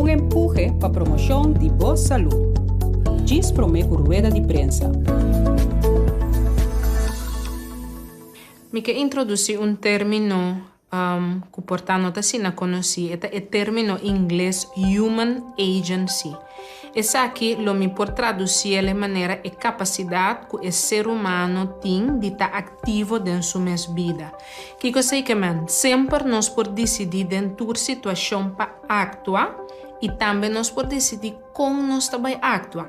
Un empuhe pa promoshon di bo salú. Djis promé ku rueda di prensa. Mi ke introdusí un término ku por ta no ta asina konosí. E ta e término ingles human agency. Esaki lo mi por tradusiel e manera e kapasidat ku e ser humano tin di ta aktivo den su mes bida. Kiko esei ke men? Semper nos por disidí den tur situashon pa aktua i tambe nos por disidí kon nos ta bai aktua.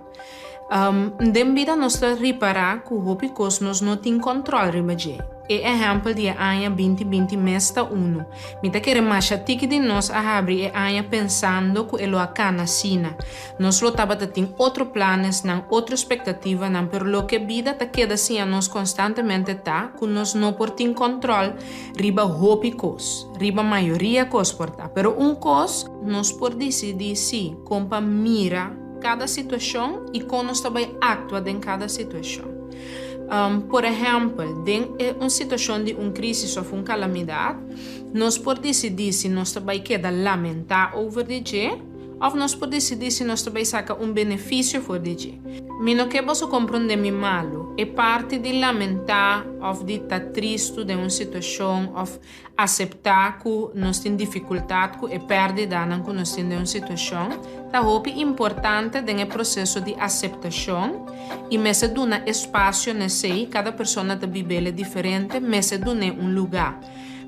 Den bida nos ta ripará ku hopi kos nos no tin kòntròl riba dje. E ehèmpel di e aña 2020 mes ta unu. Mi ta kere masha tiki di nos a habri e aña pensando ku e lo a kana asina. Nos lo tabata tin otro planesnan, otro spektativanan, pero loke bida ta keda siña nos konstantemente ta ku nos no por tin kòntròl riba hopi kos, riba mayoria kos por ta. Pero un kos nos por disidí sí, kon pa mira kada situashon i kon nos ta bai aktua den kada situashon. Por ehèmpel, den un situashon di un krísis òf un kalamidat, nos por disidí si nos ta bai keda lamentá over di dje òf nos por disidí si nos ta bai saka un benefisio for di dje. Mi no ke boso komprondé mi malu. E parti di lamentá òf di ta tristu den un situashon òf Aseptá ku nos tin difikultat ku e pèrdidanan ku nos tin den un situashon ta hopi importante den e proseso di aseptashon i mester duna espasio na esei, kada persona ta bib'el diferente, mester dun'é un lugá.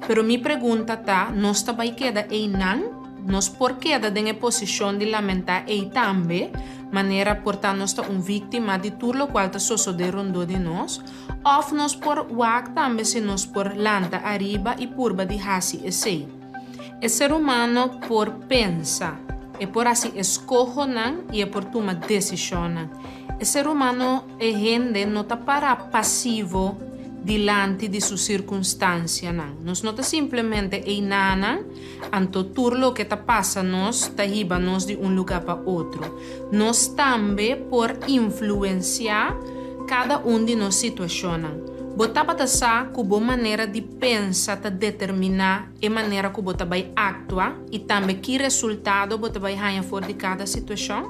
Pero mi pregunta ta, nos ta bai keda einan? Nos por keda den e posishon di lamentá ei tambe, manera por ta nos ta un víktima di tur lokual ta sosodé rondó di nos? Òf nos por wak tambe si nos por lanta ariba i purba di hasi esei. E ser humano por pensa, e por hasi eskohonan i e por tuma desishonnan. E ser humano, e hende, no ta pará pasivo dilanti di su sirkunstansianan. Nos no ta simplemente einanan, anto tur loke ta pasa nos ta hiba nos di un lugá pa otro. Nos tambe por influensiá kada un di nos situashonnan. Bo tabata sa ku bo manera di pensa ta determiná e manera ku bo ta bai aktua i tambe ki resultado bo ta bai haña for di kada situashon?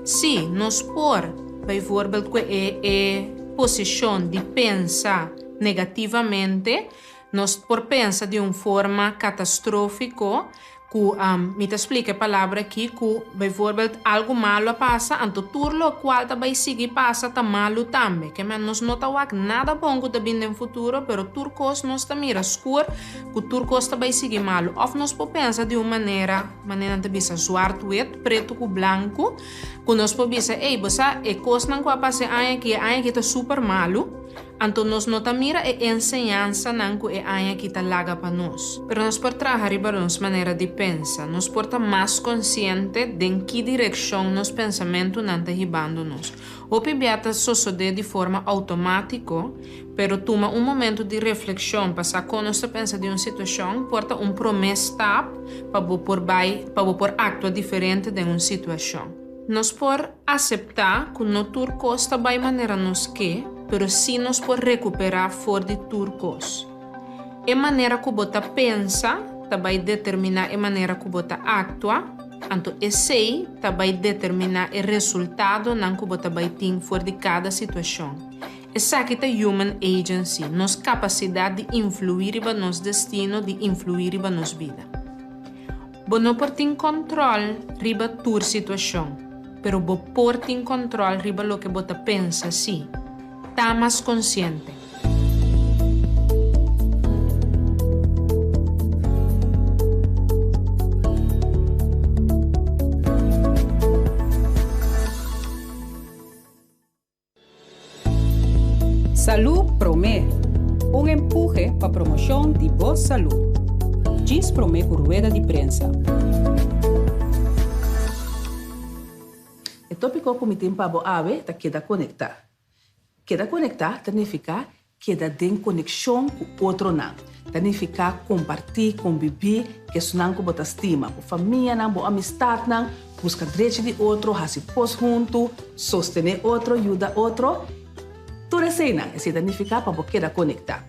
Sí, nos por, bijvoorbeeld ku e e posishon di pensa negativamente, nos por pensa di un forma katastrófiko Ku mi ta splika e palabra aki ku bijvoorbeeld algu malu a pasa, anto tur lokual ta bai sigui pasa ta malu tambe. Ke men nos no ta wak nada bon ku ta bin den futuro, pero tur kos nos ta mira skur ku tur kos ta bai sigui malu. Òf nos por pensa di un manera, manera nan ta bisa zwart-wit, pretu ku blanku, ku nos por bisa, ey, bo sa e kosnan ku a pasa e aña aki, e aña aki ta super malu. Anto nos no ta mira e enseñansanan ku e aña aki ta laga pa nos. Pero nos por traha riba nos manera di pensa. Nos por ta mas konsiente den ki direkshon nos pensamentunan ta hibando nos. Hopi bia ta sosodé di forma outomátiko, pero tuma un momentu di reflekshon pa sa kon nos ta pensa di un situashon por ta un promé stap pa bo por bai pa bo por aktua diferente den un situashon. Nos por Aseptá ku no tur kos ta bai manera nos ke, pero sí nos por rekuperá for di tur kos. E manera ku bo ta pensa ta bai determiná e manera ku bo ta aktua, anto esei ta bai determiná e resultadonan ku bo ta bai tin for di kada situashon. Esaki ta human agency, nos kapasidat di influí riba nos destino, di influí riba nos bida. Bo no por tin kòntròl riba tur situashon, pero bo por tin kòntròl riba loke bo ta pensa sí. Ta mas konsiente. Salú Promé, un empuhe pa promoshon di bo salú. Djis promé ku rueda di prensa. E tópiko ku mi tin pa bo awe ta keda konektá. Keda konektá ta nifiká Keda den konekshon ku otronan ta nifiká kompartí, kombibí ku esunnan ku bo ta stima, bo famianan, bo amistatnan, buska drechi di otro, hasi kos huntu, sostené otro, yuda otro. Tur eseinan, esei ta nifiká pa bo keda konektá.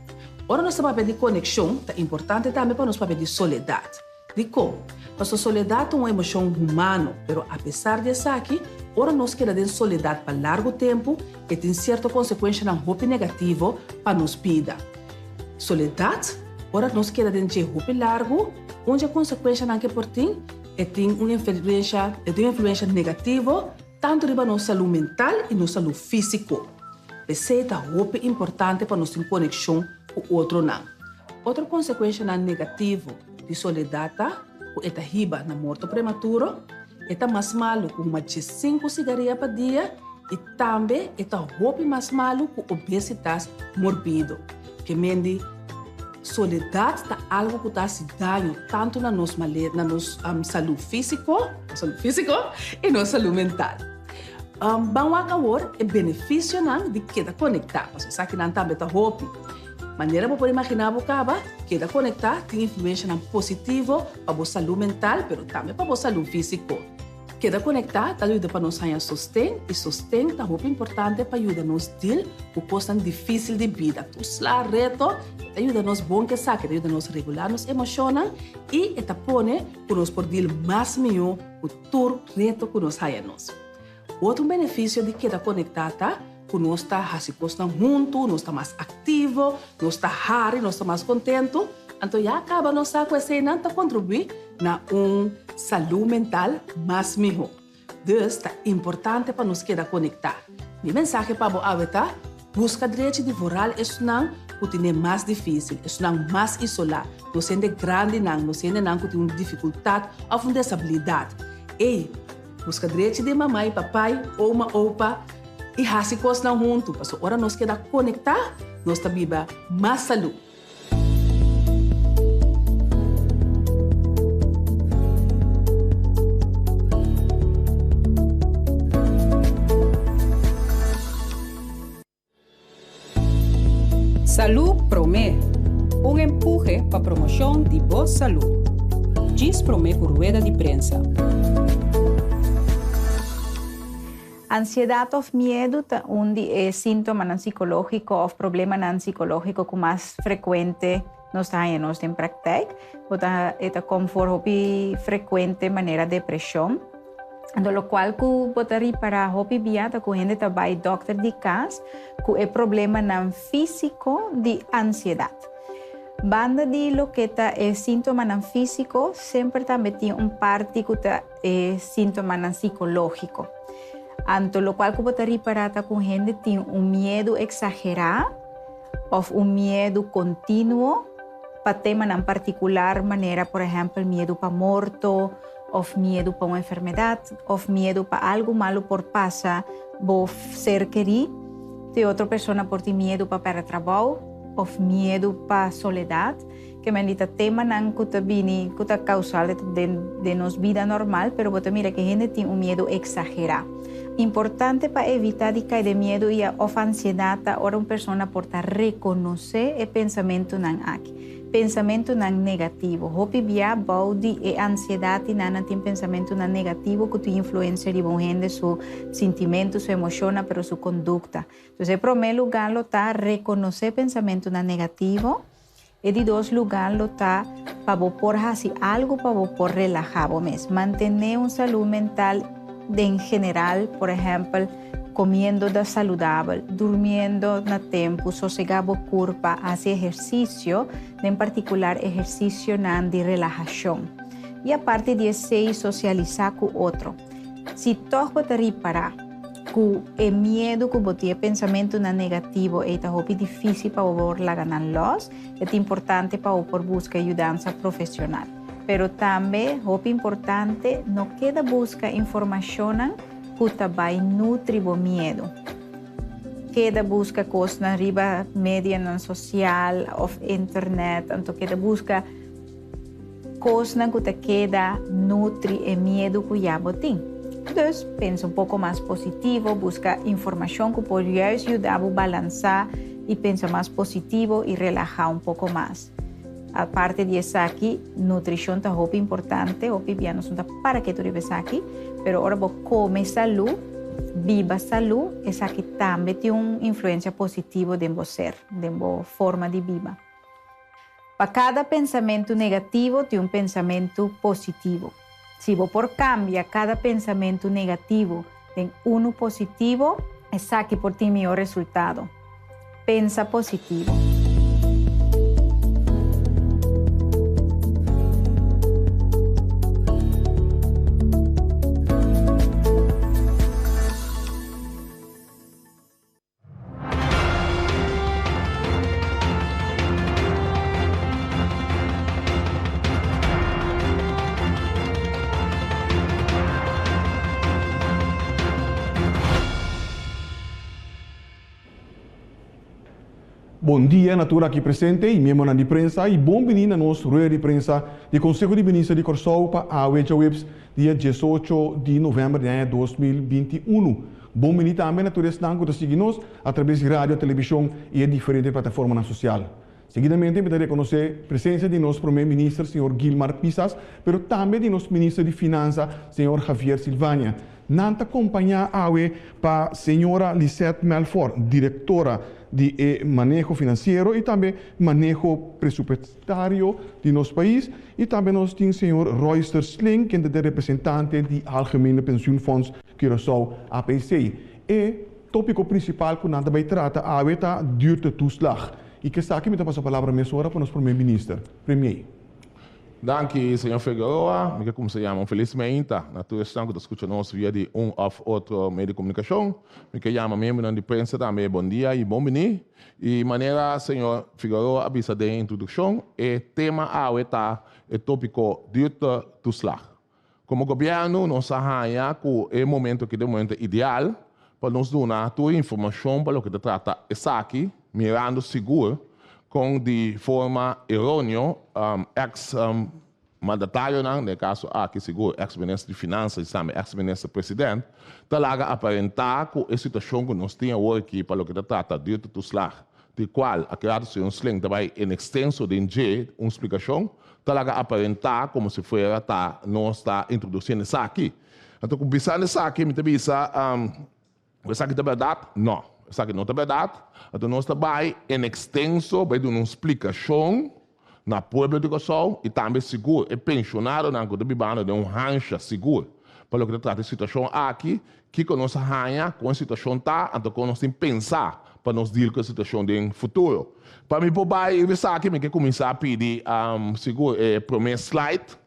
Ora nos ta papia di konekshon, ta importante tambe pa nos papia di soledat. Dikon? Pasobra soledat ta un emoshon humano, pero apesar di esaki, ora nos keda den soledat pa largu tempu, e tin sierto konsekuenshanan hopi negativo pa nos bida. Soledat, ora nos keda den dje hopi largu, un dje konsekuenshanan ke por tin, e tin un influensha, e tin un influensha negativo tantu riba nos salú mental i nos salú físiko. P'esei ta hopi importante pa nos tin konekshon ku otronan. Otro konsekuenshanan negativo di soledat ta ku e ta hiba na morto prematuro, e ta mas malu ku huma diesinku sigaria pa dia i tambe e ta hopi mas malu ku obesitas morbido. Ke men di soledat ta algu ku ta hasi daño tantu na nos male na nos salú físiko, nos salú físiko i nos salú mental. Ban wak awor e benefisionan di keda konektá, pasobra esakinan tambe ta hopi. Manera bo por imaginá bo kaba, keda konektá tin influenshanan positivo pa bo salú mental pero tambe pa bo salú físiko. Keda konektá ta yuda pa nos haña sosten i sosten ta hopi importante pa yuda nos dil ku kosnan difísil di bida. Tur sla reto e ta yuda nos bon ku esaki, e ta yuda nos regulá nos emoshonnan i e ta pone ku nos por dil mas mihó ku tur reto ku nos haña nos. Otro benefisio di keda konektá ta ku nos ta hasi kosnan huntu, nos ta mas aktivo, nos ta hari, nos ta mas kontentu. Anto ya kaba nos sa ku eseinan ta kontribuí na un salú mental mas mihó. Dus ta importante pa nos keda konektá. Mi mensahe pa bo awe ta, buska drechi di vooral esnan ku tine mas difísil, esnan mas isolá, nos hende grandinan, nos hendenan ku tin un difikultat òf un desabilidat. Ey, Buska drechi di mama i papai, oma, opa i hasi kosnan huntu, pasobra ora nos keda konektá, nos ta biba mas salú. Salú Promé, un empuhe pa promoshon di bo salú. Djis promé ku rueda di prensa. Ansiedat òf miedu ta un di e síntomanan sikológiko òf problemanan sikológiko ku mas frekuente nos ta haña nos den praktijk. Bo ta e ta kom for hopi frekuente manera depreshon. Anto lokual ku bo ta ripará hopi bia ta ku hende ta bai dòkter di kas ku e problemanan físiko di ansiedat. Banda di loke ta e síntomanan físiko, semper tambe tin un parti ku ta e síntomanan sikológiko. Anto lokual ku bo ta ripará ta ku hende tin un miedu eksagerá òf un miedu kontinuo pa temanan partikular manera por ehèmpel miedu pa morto, òf miedu pa un enfermedat, òf miedu pa algu malu por pasa bo ser kerí. Te otro persona por tin miedu pa pèrdè trabou, òf miedu pa soledat. Ke men di ta temanan ku ta bini, ku ta kausal den den nos bida normal, pero bo ta mira ke hende tin un miedu eksagerá. Importante pa evitá di kai den miedu i òf ansiedat ta ora un persona por ta rekonosé e pensamentunan aki. Pensamentunan negativo. Hopi bia bou di e ansiedat i nan nan tin pensamentunan negativo ku tin influensia riba un hende su sintimentu, su emoshonnan, pero su kondukta. Entonces e promé lugá lo ta rekonosé pensamentunan negativo. E di dos lugá lo ta pa bo por hasi algu pa bo por relahá bo mes. Mantené un salú mental den general, por ehèmpel, Comiendo da saludabel, durmiendo na tempu, sosegá bo kurpa, hasi ehersisio, den partikular ehersisionan di relahashon. I aparte di esei sosialisá ku otro. Si tòg bo ta ripará ku e miedu ku bo tin, e pensamentunan negativo ei ta hopi difísil pa bo por laga nan lòs, e ta importante pa bo por buska yudansa profesional. Pero tambe, hopi importante, no keda buska informashonnan Ku ta bai nutri bo miedu. Keda buska kosnan riba medianan sosial òf internet, anto keda buska kosnan ku ta keda nutri e miedu ku ya bo tin. Dus, pensa un poko mas positivo, buska informashon ku por juist yuda bo balansá i pensa mas positivo i relahá un poko mas. Aparte di esaki, nutrishon ta hopi importante, hopi bia nos no ta para ketu riba esaki, pero ora bo kome salú, biba salú, esaki tambe tin un influensia positivo den bo ser, den bo forma di biba. Pa kada pensamentu negativo tin un pensamentu positivo. Si bo por kambia kada pensamentu negativo den unu positivo, esaki por tin mihó resultado. Pensa positivo. Bon dia na tur aki presente y miembronan di prensa y bon bini na nos rueda di prensa di Conseho di Minister di Corsou pa awe djaweps dia diesocho di november di aña 2021. Bon bini tambe na tur esnan ku ta sigui nos atrabes di radio, televishon i e diferente plataformanan sosial. Seguidamente mi ta rekonosé presensia di nos Prome Minister señor Gilmar Pisas, pero tambe di nos Minister di Finansa señor Javier Silvania. Nan ta kompañá awe pa señora Lisette Melfor, direktora di e maneho finansiero i tambe maneho presupuestario di nos pais, i tambe nos tin señor Royster Sling, kende ta e representante di Algemene Pensioenfonds Curaçao, APC. E tópiko prinsipal ku nan ta bai trata awe ta duurtetoeslag. I ku esaki mi ta pasa palabra mesora pa nos Prome Minister, Premier. Danki, señor Figueroa. Mi ke kumsa yama un felis meinta na tur esnan ku ta skucha nos via di un òf otro medio di komunikashon. Mi ke yama miembronan di prensa tambe bon dia i bon bini. I manera señor Figueroa a bisa den e introdukshon, e tema awe ta e tópiko duurtetoeslag. Komo gobièrnu nos a haña ku e momento aki ta e momento ideal pa nos duna tur informashon pa loke ta trata esaki, mirando sigur kon di forma eróneo eks mandatarionan, den e kaso aki sigur eks minister di Finansa i tambe eks minister president, ta laga aparentá ku e situashon ku nos tin awor aki pa loke ta trata duurtetoeslag, di kual a keda señor Sling ta bai en ekstenso den dje un splikashon, ta laga aparentá komo si fuera ta nos ta introdusiendo esaki. Anto ku bisando esaki mi ta bisa ku esaki ta bèrdat? No, esaki no ta bèrdat. Anto nos ta bai en ekstenso bai duna un splikashon na pueblo di Kòrsou i tambe sigur e penshonadonan ku ta bibando den un hansha sigur pa loke ta trata e situashon aki, kiko nos a haña, kon e situashon ta, anto kon nos tin pensa pa nos deal ku e situashon den futuro. Pa mi por bai riba esaki mi ke kuminsá pidi sigur e promé slide.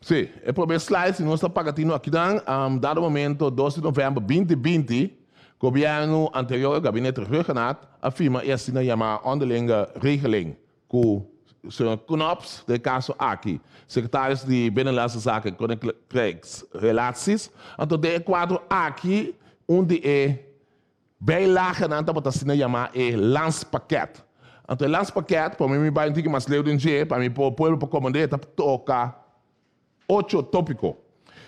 Sí, e promé slide, si nos ta paga tinu akinan, dado momento dos di novèmber 2020, gobièrnu anterior, gabinete Rhuggenaath, a firma e asina yamá Onderlinge Regeling ku señor Knops, den e kaso aki, sekretaris di Binnenlandse Zaken en Koninkrijksrelaties. Anto den e kuadro aki, un di e Bijlagenan tabata asina yamá e landspakket. Anto e landspakket, pa mi mi bai un tiki mas leu den dje, pa mi por pueblo por komprendé, ta toka ocho tópiko.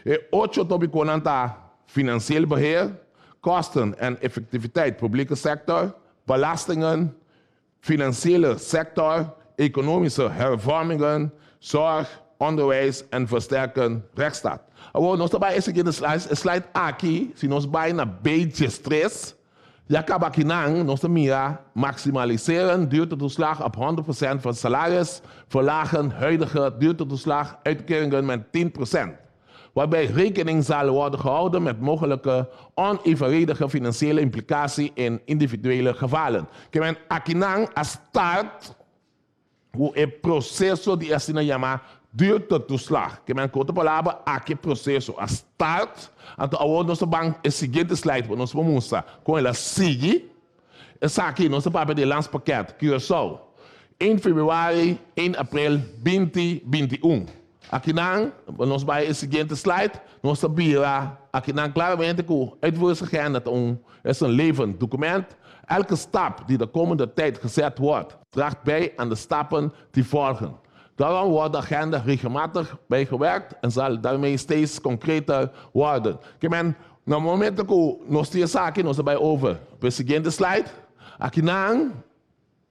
E ocho tópikonan ta, financieel beheer, kosten en effectiviteit publieke sector, belastingen, financiële sector, economische hervormingen, zorg, onderwijs en versterken rechtsstaat. Awor nos ta bai e siguiente slide, e slide aki si nos bai na B13 ya caba akinan nos ta mira maximaliseren duurtetoeslag op 100% van salaris, verlagen huidige duurtetoeslag uitkeringen met 10%. Waarbij rekening zal worden gehouden met mogelijke onevenredige financiële implicatie in individuele gevallen. Ke men akinan a start ku e proseso di asina yama duurtetoeslag. Ke men ku otro palabra aki e proseso a start, anto awor nos ta ban e siguiente slide pa nos por mustra kon el a sigui. Esaki nos ta papia di e landspakket Curaçao, 1 februari, 1 april 2021. Akinan, nos bai e siguiente slide, nos ta bira akinan claramente cu uitvoeringsagenda ta un es een levend document. Elke stap die de komende tijd gezet wordt, draagt bij aan de stappen die volgen. Daarom wordt de agenda regelmatig bijgewerkt en zal daarmee steeds concreter worden. Ke men, na momento cu nos tin esaki, nos ta bai over pa e siguiente slide. Akinan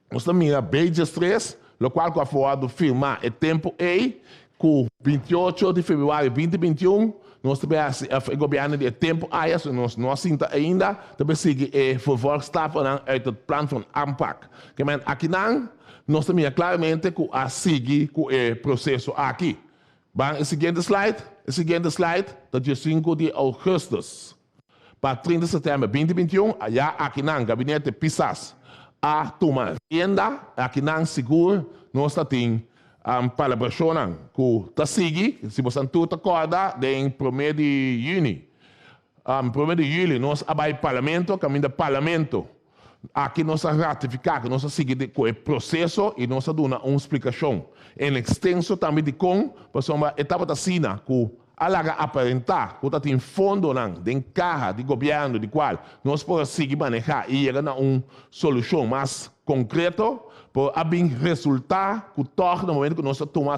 nos ta mira beetjes tres, locual cu a wordo firma e tempo ey. Ku 28 di febrüari 2021 nos ta bay hasi òf e gobièrnu di e tempu aya, so nos no a sinta ainda, ta bay sigui e vervolgstappen uit het plan van aanpak. Ke men akinan nos ta mira klaramente ku a sigui ku e proseso aki. Ban e siguiente slide. E siguiente slide ta 15 di ougùstùs pa 30 sèptèmber 2021, ya akinan gabinete Pisas a tuma rienda. Akinan sigur nos ta tin palabrashonnan ku ta sigui. Si boso tur ta kòrda, den promé di yüni, promé di yüli, nos a bai parlamento, kaminda parlamento aki nos a ratifiká ku nos a sigui ku e proseso i nos a duna un splikashon en ekstenso tambe dikon, pasobra e tabata asina ku a laga aparentá ku ta tin fondonan den kaha di gobièrnu di kual nos por a sigui manehá i yega na un solushon mas konkreto, pero a bin resultá ku tòg na momento ku nos a tuma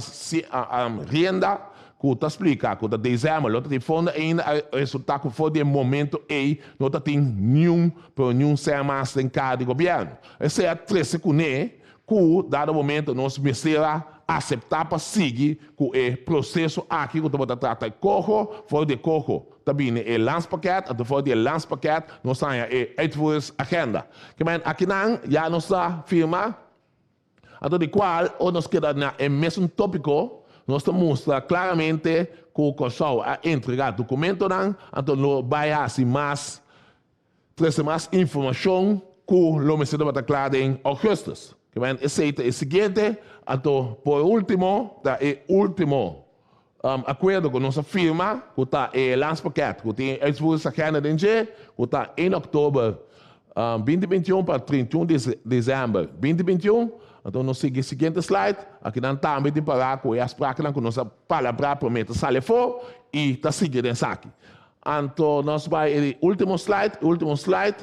rienda ku ta splika ku ta desèmber lo ta tin fondo ainda, a resultá ku for di e momento ei no ta tin niun pero niun sèn mas den kaha di gobièrnu. Esei a trese kuné ku dado momento nos mester a aseptá pa sigui ku e proseso aki ku tabata trata e koho. For di e koho ta bini e landspakket, anto for di e landspakket nos haña e uitvoeringsagenda. Ke men akinan ya nos ta firma, anto di kual ora nos keda na e mesun tópiko nos ta mustra klaramente ku Kòrsou a entregá dokumentonan, anto lo bai hasi mas, trese mas informashon ku lo mester tabata kla den ougùstùs. Ke men esei ta e siguiente. Anto por último ta e último akuerdo ku nos a firma ku ta e landspakket ku tin uitvoeringsagenda den dje ku ta 1 òktober 2021 pa 31 desèmber 2021. Anto nos sigui e siguiente slide. Akinan tambe tin pará ku e afsprakennan ku nos a palabrá promé ta sali afó i ta sigui den esaki. Anto nos bai e ultimo slide, e ultimo slide,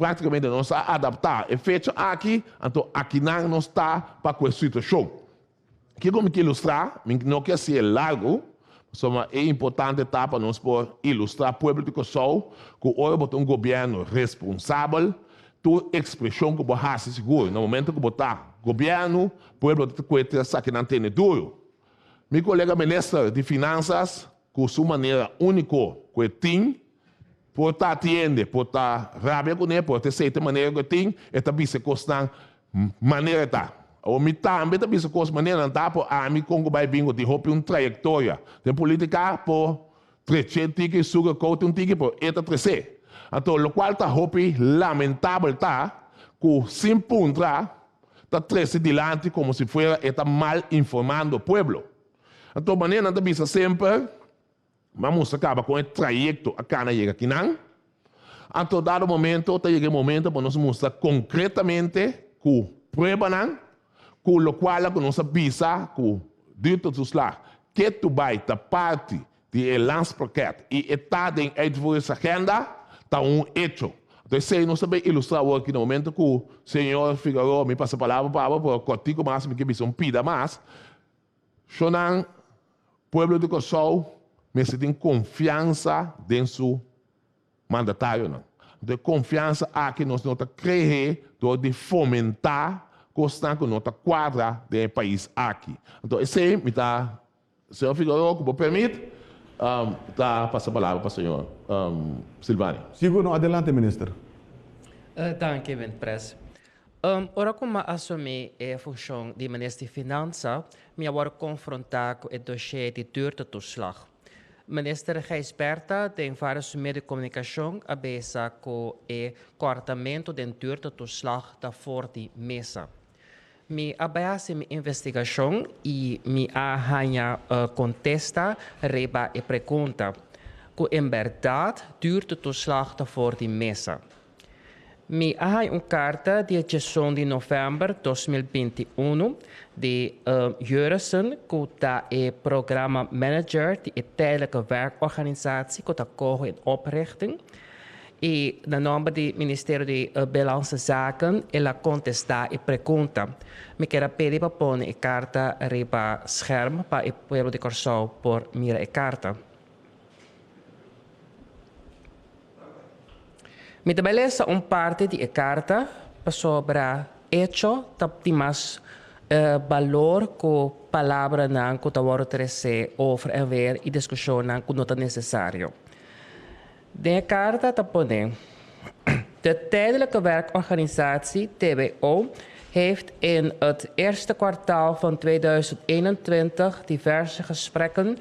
práktikamente nos a adaptá e fecha aki, anto akinan nos ta pa ku e situashon. Kiko mi ke ilustrá? Mi no ke hasié largu, pasobra e importante ta pa nos por ilustrá pueblo di Kòrsou ku ora bo ta un gobièrnu responsabel, tur ekspreshon ku bo hasi sigur na momento ku bo ta gobièrnu, pueblo ta kue ta esaki nan tene duru. Mi kolega minister di Finansas ku su manera úniko ku e tin, por ta atiende, por ta rabia kuné, por ta esei ta e manera ku e tin, e ta bisa e kosnan manera e ta. Awor mi tambe ta bisa kos manera nan ta, por ami kon ku bai bin ku tin hopi un trayektoria den politika por trece un tiki, sugar coat un tiki, pero e ta trece. Anto lokual ta hopi lamentabel ta ku sin puntra ta trece dilanti komo si fuera e ta mal informando pueblo. Anto manera nan ta bisa semper, M'a mustra kaba kon e trayekto a kana yega kinan. Anto dado momento ta yega e momento pa nos mustra konkretamente ku pruebanan ku lokual ku nos a bisa ku duurtoeslag ketu bai ta parti di e landspakket i e ta den uitvoeringsagenda ta un echo. Anto esei nos ta bay ilustra awor aki na momento ku señor Figaroa mi pasa palabra pa abo pero kòrtiku mas mi ke bisa un pida mas. Shonnan, pueblo di Kòrsou mester tin konfiansa den su mandatarionan. Anto e konfiansa aki nos no ta kree dor di fomentá kosnan ku no ta kuadra den e pais aki. Anto esei mi ta, señor Figueroa, ku bo permit, ta pasa palabra pa señor Silvania. Sigur no, adelante minister. Danki, Windpres. Ora ku mi a asumí e funshon di Minister di Finansa, mi a wòrdu konfrontá ku e doshé di duurtetoeslag. Minister Gijsbertha den vários medio di komunikashon a bisa ku e kòrtamentu den duurtetoeslag ta for di mesa. Mi a bai hasi mi investigashon i mi a haña kontesta riba e pregunta ku en bèrdat duurtetoeslag ta for di mesa. Mi a haña un karta di e djeson di novèmber 2021 di Jeurissen ku ta e programa manager di e Tijdelijke Werkorganisatie ku ta koho in oprichting i na nòmber di Ministerio di Binnenlandse Zaken el a kontestá e pregunta. Mi kier a pidi pa pone e karta riba scherm pa e pueblo di Kòrsou por mira e karta. Mi ta bai lesa un parti di e karta pasobra echo ta di mas Balor ku palabranan ku ta wòrdu tresé over en weer i diskushonnan ku no ta nesesario. Den e karta ta pone, De Tijdelijke Werkorganisatie, TWO, heeft in het eerste kwartaal van 2021 diverse gesprekken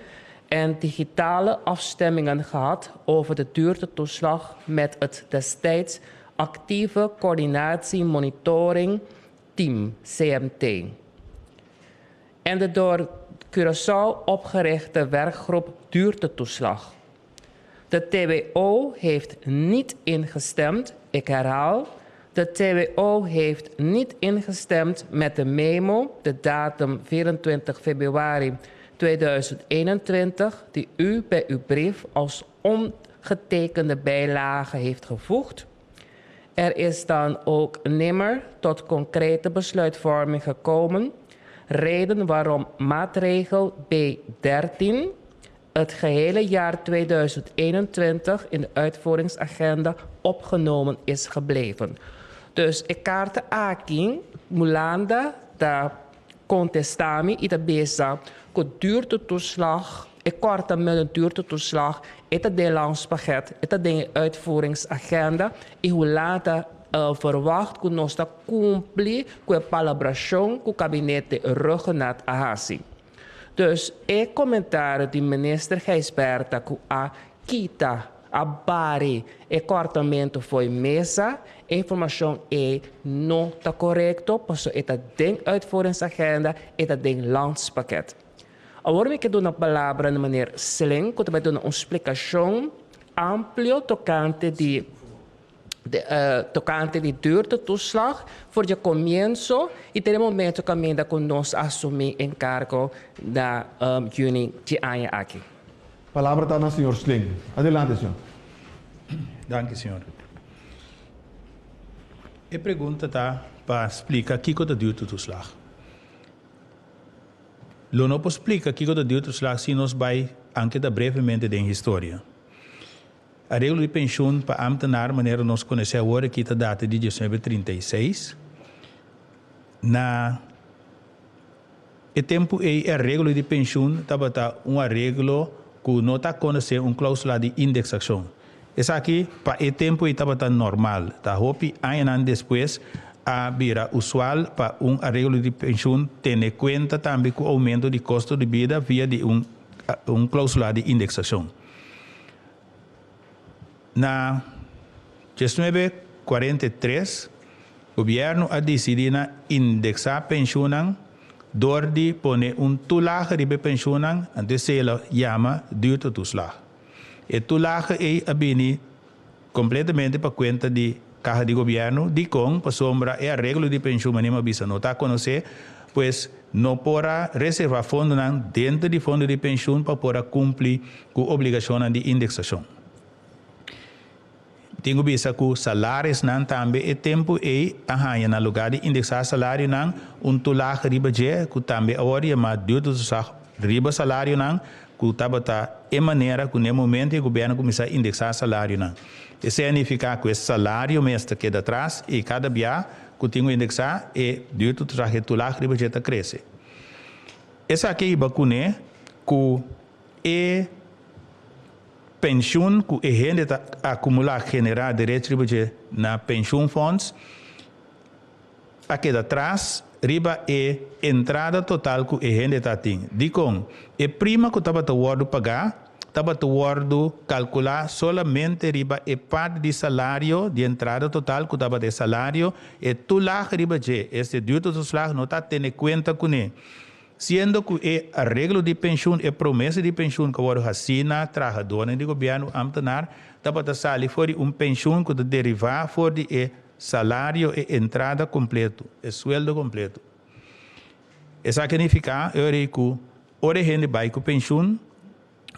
en digitale afstemmingen gehad over de duurtetoeslag met het destijds actieve Coördinatie Monitoring Team, CMT, en de door Curaçao opgerichte werkgroep Duurtetoeslag. De TWO heeft niet ingestemd, ik herhaal, de TWO heeft niet ingestemd met de memo, de datum 24 februari 2021, die u bij uw brief als ongetekende bijlage heeft gevoegd. Er is dan ook nimmer tot concrete besluitvorming gekomen. Reden waarom maatregel B13 het gehele jaar 2021 in de uitvoeringsagenda opgenomen is gebleven. Dus e karta aki Hulanda ta kontestá mi i ta bisa ku duurtetoeslag, e kòrta met een duurtetoeslag, e ta den landspakket, e ta den e uitvoeringsagenda i Hulanda ta verwacht ku nos ta kumpli ku e palabrashon ku kabinete Rhuggenaath a hasi. Dus e komentario di minister Gijsbertha ku a kita, a bari e kòrtamentu fo'i mesa, e informashon ei no ta korekto pasobra e ta den uitvoeringsagenda, e ta den landspakket. Awor mi ke duna palabra na meneer Sling ku ta bai duna un splikashon amplio tokante di tokante di duurtetoeslag for dje komienso i te e momento kaminda ku nos a asumí enkargo na yüni dje aña aki. Palabra ta na señor Sling. Adelante, señor. Danki, señor. E pregunta ta pa splika kiko ta duurtetoeslag. Lo no por splika kiko ta duurtetoeslag si nos bai anke ta brevemente den historia. Areglo di penshun pa ámtenar manera nos konosé awor aki ta data di 1936. Na e tempu ei e areglo di penshun tabata un areglo ku no ta konosé un klausula di indeksashon. Esaki pa e tempu ei tabata normal. Ta hopi añanan despues a bira usual pa un areglo di penshun tene kuenta tambe ku oumento di kosto di bida via di un un klausula di indeksashon. Na 1943, gobièrnu a disidí na indeksá penshunnan dor di pone un toelage riba e penshunnan, anto esei lo yama duurtetoeslag. E toelage ei a bini kompletamente pa kuenta di kaha di gobièrnu. Dikon? Pasobra e areglo di penshun manera mi a bisa no ta konosé, pues no por a reservá fondonan denter di fondo di penshun pa por a kumpli ku obligashonnan di indeksashon. Tin ku bisa ku salarisnan tambe e tempu ei a haña na lugá di indeksá salarionan un toelage riba dje ku tambe awor yamá duurtetoeslag riba salarionan ku tabata e manera ku n'e momento e gobièrnu kuminsá indeksá salarionan. Esei a nifiká ku e salario mes ta keda atras i kada bia ku tin ku indeksá e duurtetoeslag e toelage riba dje ta krese. Esaki a hiba kuné ku E penshun ku e hende ta akumulá, generá derecho riba dje na penshunfonds, a keda tras riba e entrada total ku e hende ta tin. Dikon? E prima ku tabata wòrdu pagá tabata wòrdu kalkulá solamente riba e parti di salario di entrada total ku tabata e salario, e toelage riba dje, este duurtoeslag, no ta tene kuenta kuné. Siendo ku e areglo di penshun, e promesa di penshun ku a wòrdu hasí na trahadónan di gobièrnu, ámtenar, tabata sali for di un penshun ku ta derivá for di e salario, e entrada kompletu, e sueldo kompletu. Esaki a nifiká e ora ei ku ora e hende bai ku penshun,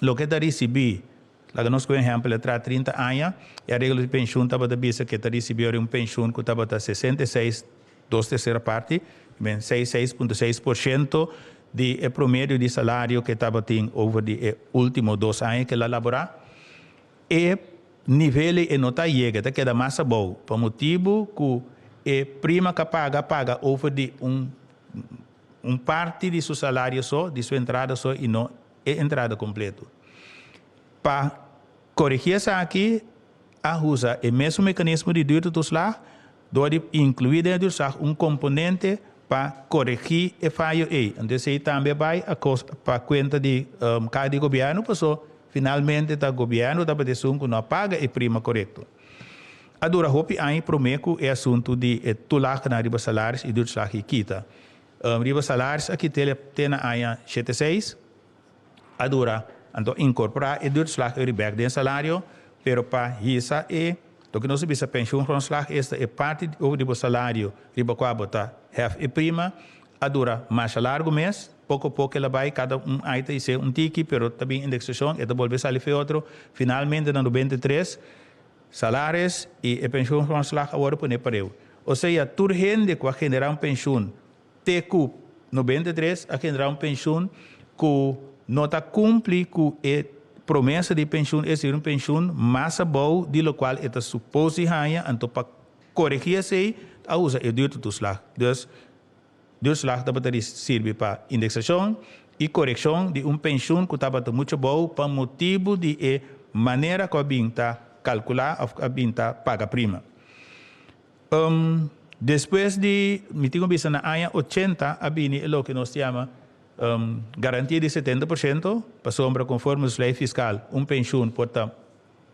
loke e ta risibí, laga nos ku un ehèmpel, e traha 30 aña, e areglo di penshun tabata bisa ku e ta risibí ora un penshun ku tabata 66 Dos tersera parti, men seis 6.6% di e promedio di salario ke tabatin over di e ultimo 2 aña ke el a laborá. E nivel ei e no ta yega, e ta keda mas abou pa motibu ku e prima ka paga, paga over di un Un parti di su salario so, di su entrada so i no e entrada kompleto. Pa koregí esaki a usa e mesun mekanismo di duurtetoeslag dor di inkluí den e duurtslag un komponente pa koregí e fayo ei. Anto esei tambe a bai a kos pa kuenta di kaha di gobièrnu paso finalmente ta gobièrnu tabata esun ku no a paga e prima korekto. A dura hopi aña promé ku e asuntu di e tulagenan riba salaris i duurtslag i kita. Riba salaris a kit'el te na aña 76. A dura anto inkorporá e duurtslag eri bèk den salario, pero pa hisa e loke nos a bisa pensioengrondslag, esta e parti over di bo salario riba kua bo ta hèf e prima, a dura masha largu mes. Poko poko el a bai, kada un ai ta his'é un tiki, pero ta bin indeksashon, e ta bolbe sali fe otro. Finalmente na 93 salaris i e pensioengrondslag a wòrdu poné pareu. Osea tur hende ku a generá un penshun te ku 93 a generá un penshun ku no ta kumpli ku e promesa di penshun, es desir un penshun mas abou di lokual e ta supos di haña, anto pa koregí esei a usa e duurtetoeslag. Dus duurtslag tabata di sirbi pa indeksashon i korekshon di un penshun ku tabata muchu abou pa motibu di e manera ku a bin ta kalkulá òf a bin ta paga prima. Despues di, mi tin ku bisa na aña 80 a bini e loke nos ta yama garantia di 70%, pasobra konforme nos lei fiskal un penshun por ta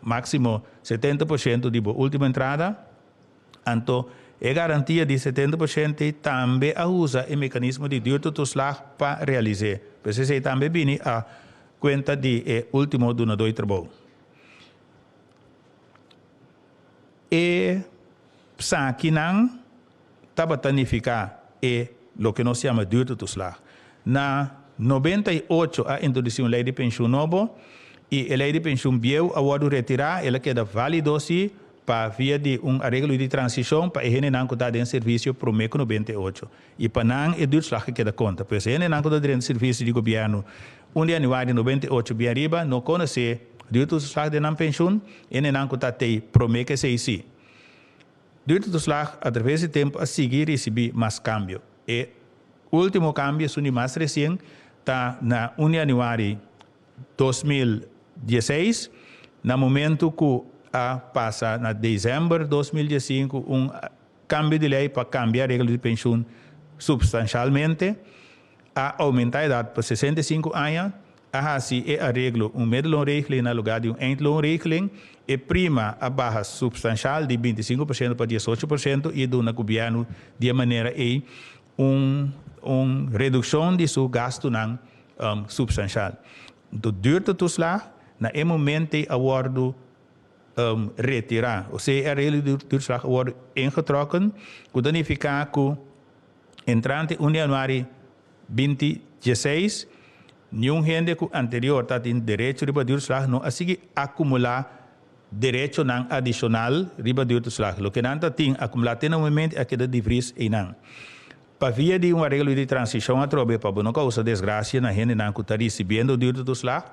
máksimo 70% di bo último entrada. Anto e garantia di 70% ei tambe a usa e mekanismo di duurtetoeslag pa realis'é. Pues esei tambe bini a kuenta di e último dunadó di trabou. E psakinan tabata nifiká e loke nos yama duurtetoeslag. Na 98 a introdusí un lei di penshun nobo i e lei di penshun bieu a wòrdu retirá, el a keda válido sí pa via di un areglo di transishon pa e hendenan ku ta den servisio promé ku 98 i pa nan e duurtslag a keda konta. Pues e hendenan ku ta drenta servisio di gobièrnu 1 di yanüari di 98 bien ariba no konosé duurtoeslag den nan penshun, hendenan ku ta tei promé ku esei sí. Duurtoeslag atraves di tempu a sigui risibí mas kambio. E último kambio, esun di mas resien, ta na 1 di yanüari 2016, na momentu ku a pasa na desèmber 2015 un kambio di lei pa kambia regla di penshun supstanshalmente. A oumentá edat pa 65 aña, a hasi e areglo un middelloonregeling na lugá di un eindloonregeling, e prima a baha supstanshal di 25% pa 18% i e duna gobièrnu di e manera ei un un redukshon di su gastunan supstanshal. Anto duurtetoeslag na e momento ei a wòrdu retirá, osea e areglo di duurtetoeslag a wòrdu ingetrokken, ku ta nifiká ku Entrante 1 di januari 2016, niun hende ku anterior tatin derecho riba duurslag no a sigui akumulá derechonan adishonal riba duurtoeslag. Loke nan ta tin akumulá te na momento a keda divris einan. Pa via di un areglo di transishon atrobe pa bo no kousa desgrasia na hendenan ku ta risibiendo duurtoeslag,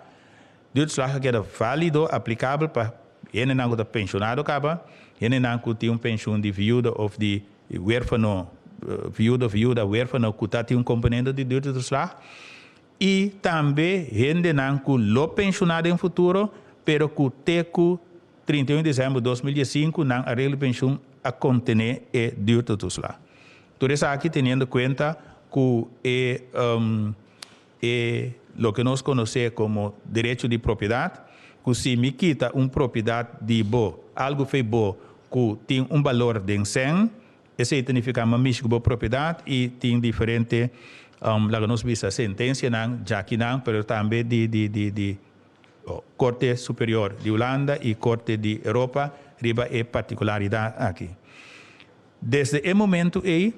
duurtoeslag a keda válido, aplikabel pa hendenan ku ta penshonado kaba, hendenan ku tin un penshun di viuda òf di huérfano, viudo, viuda, huérfano ku ta tin un komponente di duurtoeslag i tambe hendenan ku lo penshoná den futuro pero ku te ku 31 di desèmber 2015 nan areglo di penshun a kontené e duurtoeslag. Tur esaki teniendo kuenta ku e e loke nos konosé komo derecho di propiedat, ku si mi kita un propiedat di bo, algu fei bo ku tin un balor den sèn, esei ta nifiká mi a mishi ku bo propiedat i tin diferente, laga nos bisa sentensianan djakinan, pero tambe di di di di Korte Superior di Hulanda i Korte di Europa riba e partikularidat aki. Desde e momentu ei,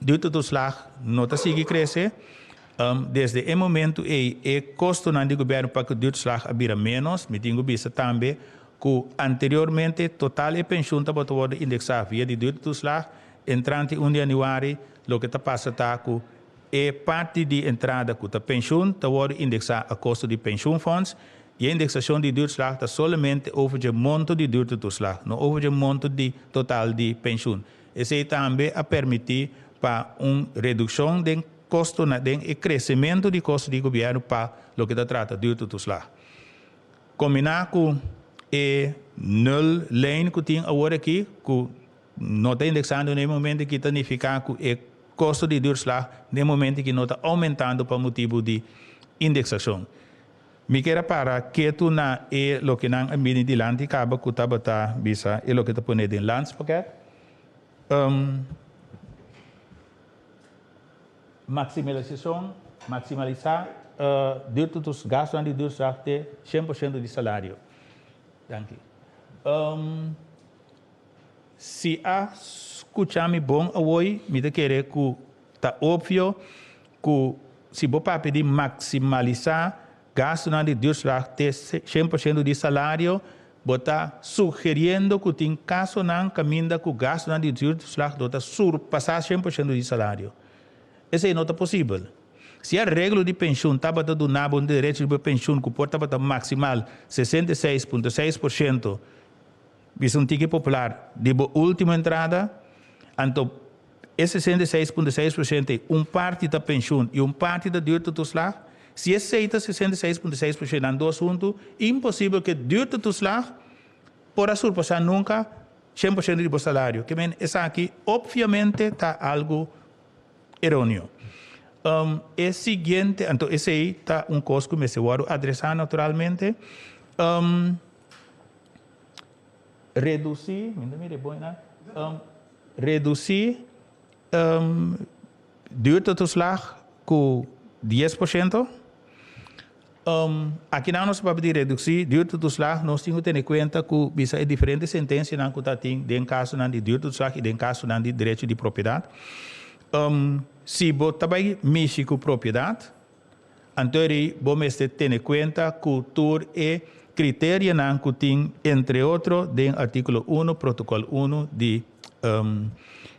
Duurtetoeslag no ta sigui krese. Desde e momentu ei e kostonan di gobièrnu pa ku duurtoeslag a bira ménos. Mi tin ku bisa tambe ku anteriormente total e penshun tabata wòrdu indeksá via di duurtetoeslag. Entrante 1 di yanüari loke ta pasa ta ku e parti di entrada ku ta penshun ta wòrdu indeksá a kosto di penshunfonds i e indeksashon di duurtoeslag ta solamente over dje monto di duurtetoeslag, no over dje monto di total di penshun. Esei tambe a permití pa un redukshon den. kostonan, den e kresementu di kosto di gobièrnu pa loke ta trata duurtoeslag. Kombiná ku e nul lijn ku tin awor aki, ku no ta indeksando na e momento aki, ta nifiká ku e kosto di duurslag na e momento aki no ta oumentando pa motibu di indeksashon. Mi kier a para ketu na e loke nan a bini dilanti kaba ku tabata bisa e loke ta pone den landspakket. Maximalisashon, Maximalisá duurtoeslag, gastunan di duurslag te 100% di salario. Danki. Si a skucha mi bon awoi, mi ta kere ku ta opvio ku si bo papia di maksimalisá gastunan di duurslag te 100% di salario, bo ta sugeriendo ku tin kasonan kaminda ku gastunan di duurslag lo ta surpasá 100% di salario. Esei no ta posibel. Si e reglo di penshun tabata duna bo un derecho riba penshun ku por tabata maksimal 66.6%, Bisa un tiki popular di bo ultimo entrada, anto e 66.6% ei un parti ta penshun i un parti ta duurtoeslag. Si esei ta 66.6% nan dos huntu, imposibel ku e duurtoeslag por a surpasá nunka 100% di bo salario. Ke men esaki opviamente ta algu eroneo. E siguiente, anto esei ta un kos ku mester wòrdu adresá naturalmente. Redusí, mi ta mira e bon einan, redusí duurtoeslag ku 10%. Akinan nos ta papia di redusí duurtoeslag, nos tin ku tene kuenta ku bisa e diferente sentensianan ku ta tin den kasonan di duurtoeslag i den kasonan di derecho di propiedat. Si bo ta bai mishi ku propiedat, Anto eri bo mester tene kuenta ku tur e kriterianan ku tin entre otro den artíkulo uno, protokòl uno di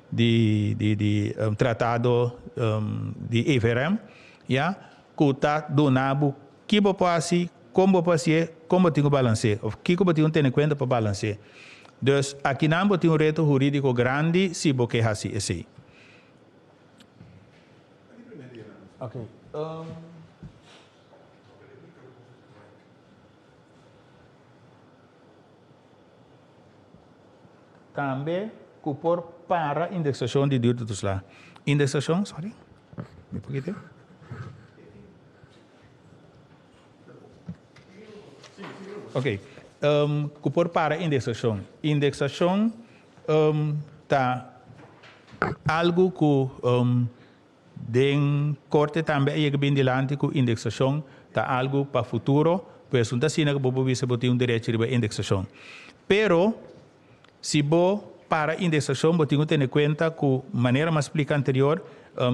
di di di tratado di EVRM, ya, ku ta duna bo ki bo por hasi, kon bo por hasié, kon bo tin ku balanse'é òf kiko bo tin ku tene kuenta pa balanse'é. Dus akinan bo tin un reto hurídiko grandi si bo ke hasi esei. Ok. Tambe ku por para indeksashon di duurtoeslag. Indeksashon, sorry, mi por kite. Ok, ku por para indeksashon. Indeksashon ta algu ku Den korte tambe a yega bin dilanti ku indeksashon ta algu pa futuro, pues un ta asina ku bo por bisa bo tin un derecho riba indeksashon. Pero si bo para indeksashon bo tin ku tene kuenta ku manera mi a splika anterior,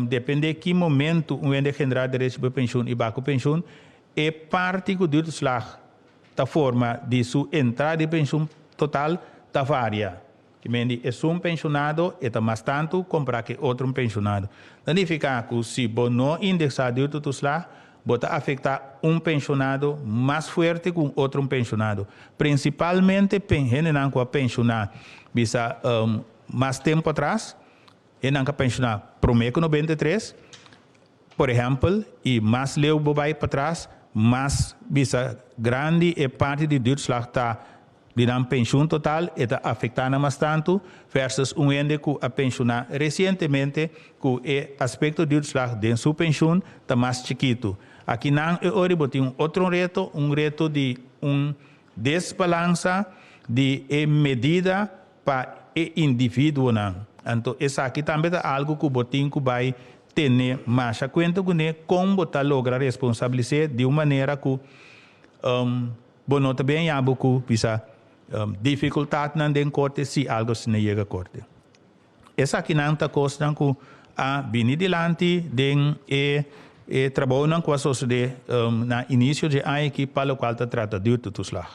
depende ki momentu un hende a generá derecho pa penshun i baku penshun, e parti ku duurtoeslag ta forma di su entrada di penshun total ta varia. Ki men di esun penshonado e ta mas tantu kompará ku e otro penshonado. Ta nifiká ku si bo no indeksá duurtoeslag, bo ta afektá un penshonado mas fuerte ku un otro penshonado. Prinsipalmente hendenan ku a penshoná bisa mas tempu atras, hendenan ku a penshoná promé ku 93, por ehèmpel, i mas leu bo bai patras, mas bisa grandi e parti di duurtoeslag ta Di nan penshun total e ta afektá nan mas tantu versus un hende ku a penshoná resientemente ku e aspekto di uitslag den su penshun ta mas chikitu. Akinan e ora bo tin un otro reto, un reto di un desbalansa di e medida pa e individuonan. Anto esaki tambe ta algu ku bo tin ku bai tene masha kuenta kuné kon bo ta logra responsabilis'é di un manera ku Bo no ta bien ya bo ku bisa difikultatnan den korte si algo asina yega korte. Esakinan ta kosnan ku a bini dilanti den e e trabounan ku a sosodé na inisio dje aña aki pa lokual ta trata duurtoeslag.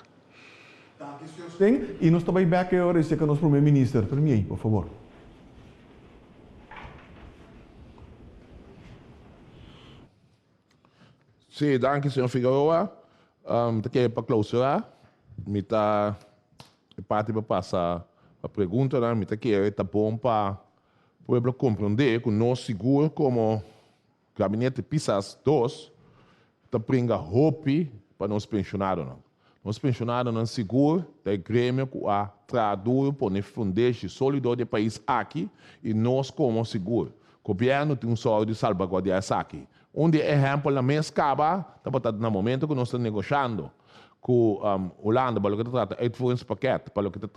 Danki señor Steen y nos ta bay bek e ora esey ka nos primer minister. Premier, por favor. Sí, danki señor Figueroa. Mi ta kere pa clausura. Mi ta e parti pa pasa pa preguntanan. Mi ta kere ta bon pa pueblo comprende cu nos sigur como. Gabinete Pisas 2 ta bringa hopi pa nos penshonadonan. Nos penshonadonan sigur ta e gremio ku a traha duru pone fundeshi sólido di e pais aki i nos komo sigur gobièrnu tin un sòru di salbaguardiá esaki. Un di e ehèmpelnan mes kaba tabata na momento ku nos ta negoshando ku Hulanda pa loke ta trata uitvoeringspakket, pa loke ta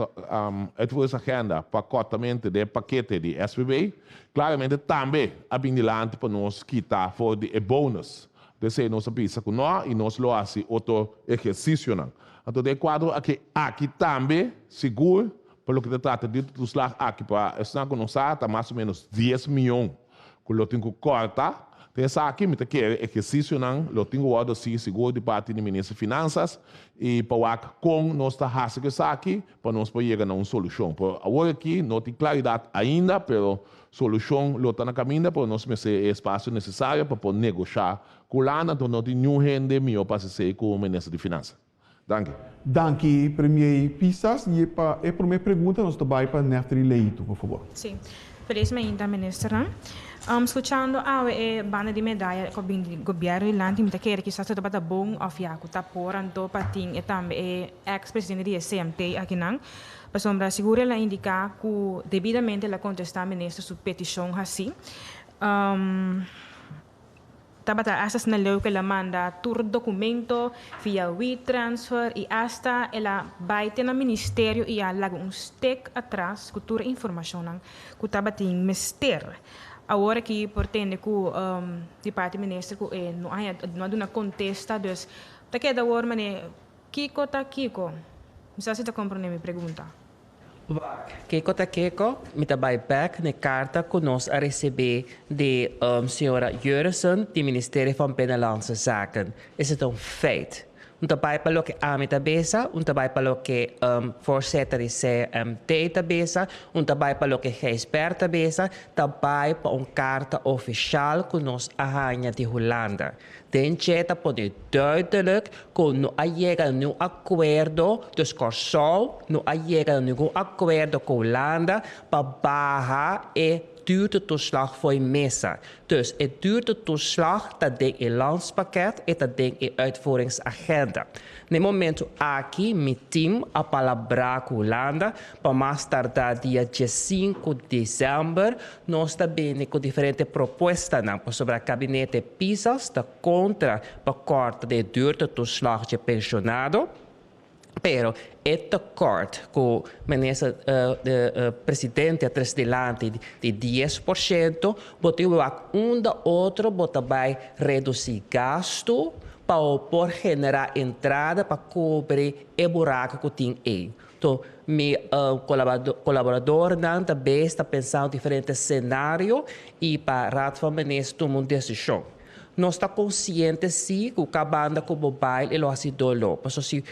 uitvoeringsagenda pa kòrtamente den e pakete di SVB, klaramente tambe a bin dilanti pa nos kita for di e bonus. P'esei nos a bisa ku nò i nos lo hasi otro ehersisionan. Anto den e kuadro aki aki tambe sigur pa loke ta trata di toeslag aki pa esnan ku no sa ta mas o ménos dies mion ku lo tin ku kòrta. Den esaki mi ta kere ehersisionan lo tin ku wòrdu hasi sigur di parti di Minister Finansas i pa wak kon nos ta hasi ku esaki pa nos por yega na un solushon. Pero awor aki no tin klaridat ainda pero Solushon lo ta na kaminda, pero nos mester e espasio nesesario pa por negoshá ku Hulanda, anto no tin niun hende mihó pa hasi esei ku Minister di Finansa. Danki. Danki, Premier Pisas. I pa e promé pregunta nos ta bai pa Neftry Leito, por fabor. Sí. Feliz mainta, Ministernan. Skuchando awe e banda di medaya ku a bini di gobièrnu dilanti, mi ta kere kisas ta tabata bon òf ya ku ta por anto pa tin e tambe e eks presidente di e CMT akinan. Pasobra sigur el a indiká ku debidamente el a kontestá minister su petishon hasí. Tabata asta asina leu ku el a manda tur dokumento via WeTransfer i asta el a bai te na ministerio i a laga un stek atras ku tur e informashonnan ku tabatin mester. Awor aki por tende ku di parti minister ku e no a no a duna kontesta dus ta keda awor manera Kiko ta kiko? Mi sa si ta komprondé mi pregunta. Wak, kiko ta kiko? Mi ta bai bek n'e karta ku nos a risibí di señora Jeurissen di Ministerie van Binnenlandse Zaken. Esei ta un feit. Un ta bai pa loke ami ta bisa, un ta bai pa loke voorzitter di CMT ta bisa, un ta bai pa loke Gijsbert ta bisa, ta bai pa un karta ofishal ku nos a haña di Hulanda. Den dje ta pone duidelijk ku no a yega na niun akuerdo, dus Kòrsou no a yega na ningun akuerdo ku Hulanda pa baha e duurtetoeslag for e mesa. Dus e duurtetoeslag ta den e landspakket, e ta den e uitvoeringsagenda. Na e momentu aki mi tim a palabrá ku Hulanda pa mas tardá dia diesinku desèmber nos ta bini ku diferente propuestanan pasobra gabinete Pisas ta kontra pa kòrta di e duurtetoeslag dje penshonado, pero e tekort ku minister presidente a trese dilanti di 10% bo tin wak unda otro bo ta bai redusí gastu pa bo por generá entrada pa kubri e buraku ku tin ei. To mi kolaboradornan ta bes ta pensa un diferente senario i pa Raad van Minister tuma un desishon. Nos ta konsiente si ku ka banda ku bo bai e lo hasi doló, pasobra si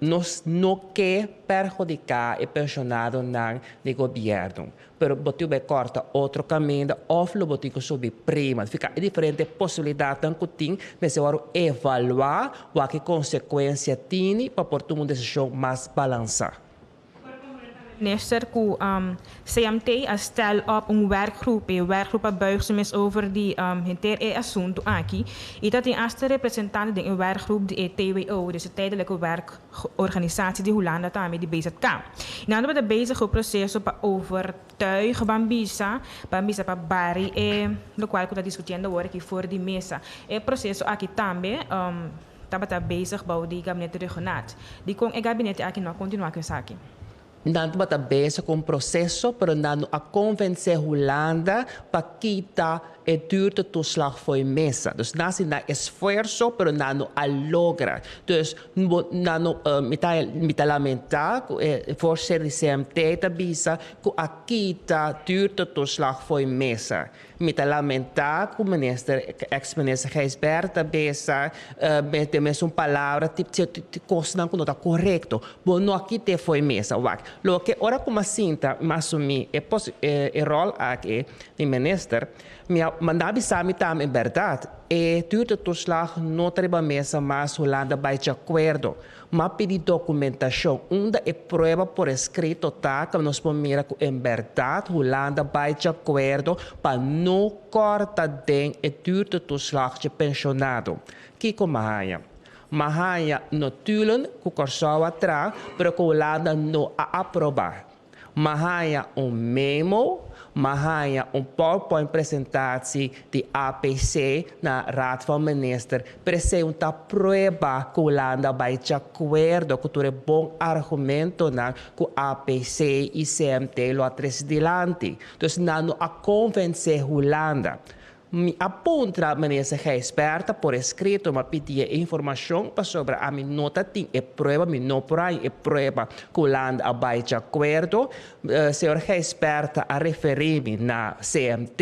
nos no ke perhudiká e penshonadonan di gobièrnu. Pero bo tin ku bai kòrta otro kaminda òf lo bo tin ku subi prima. Fika e diferente posibilidatnan ku tin mester wòrdu evaluá wak e konsekuensia tini pa por tuma un desishon mas balansá. Minister ku CMT a stel op un werkgroep, e werkgroep a buig su mes over di henter e asuntu aki i ta tin asta representante den e werkgroep di e TWO, dus e Tijdelijke Werkorganisatie di Hulanda tambe di BZK. I nan tabata bezig ku e proseso pa overtuig ban bisa, ban bisa pa bari e lokual ku ta diskutiendo awor aki for di mesa. E proseso aki tambe tabata bezig bou di Gabinete Rhuggenaath. Dikon e gabinete aki no a kontinuá ku esaki? Nan tabata bezig ku un proseso, pero nan no a konvensé Hulanda pa kita e duurtetoeslag for e mesa. Dus nan hasi nan esfuerso, pero nan no a logra. Dus nan no, mi ta mi ta lamentá ku e voorzitter di CMT ta bisa ku a kita duurtetoeslag for e mesa. Mi ta lamentá ku minister, eks minister Gijsbert ta bisa den mesun palabra kosnan ku no ta korekto. Bo no a kit'é fo'i mesa. Wak, loke ora ku mi a sinta mi a asumí e e ròl aki di minister, Mi a manda bisa mi tambe en berdad e duurtetoeslag no ta riba mesa mas Hulanda bai di acuerdo. M'a pidi documentacion unda e prueba por escrito ta cu nos por mira cu en berdad Hulanda bai di acuerdo pa no corta den e duurtetoeslag dje pensionado. Kico m'a haña? M'a haña notulen cu Corsou a traha pero cu Hulanda no a aproba. M'a haña un memo, m'a haña un PowerPoint presentatie di APC na Raad van Minister, pero esei un ta prueba ku Hulanda bai djakuerdo ku tur e bon argumentonan ku APC i CMT lo a trese dilanti. Dus nan no a konvensé Hulanda. Mi a puntra Minister Gijsbertha por escrito, mi a pidi e informacion pasobra ami no ta tin e prueba, mi no por haña e prueba cu Hulanda a bay dje acuerdo. Señor Gijsbertha a referi mi na CMT.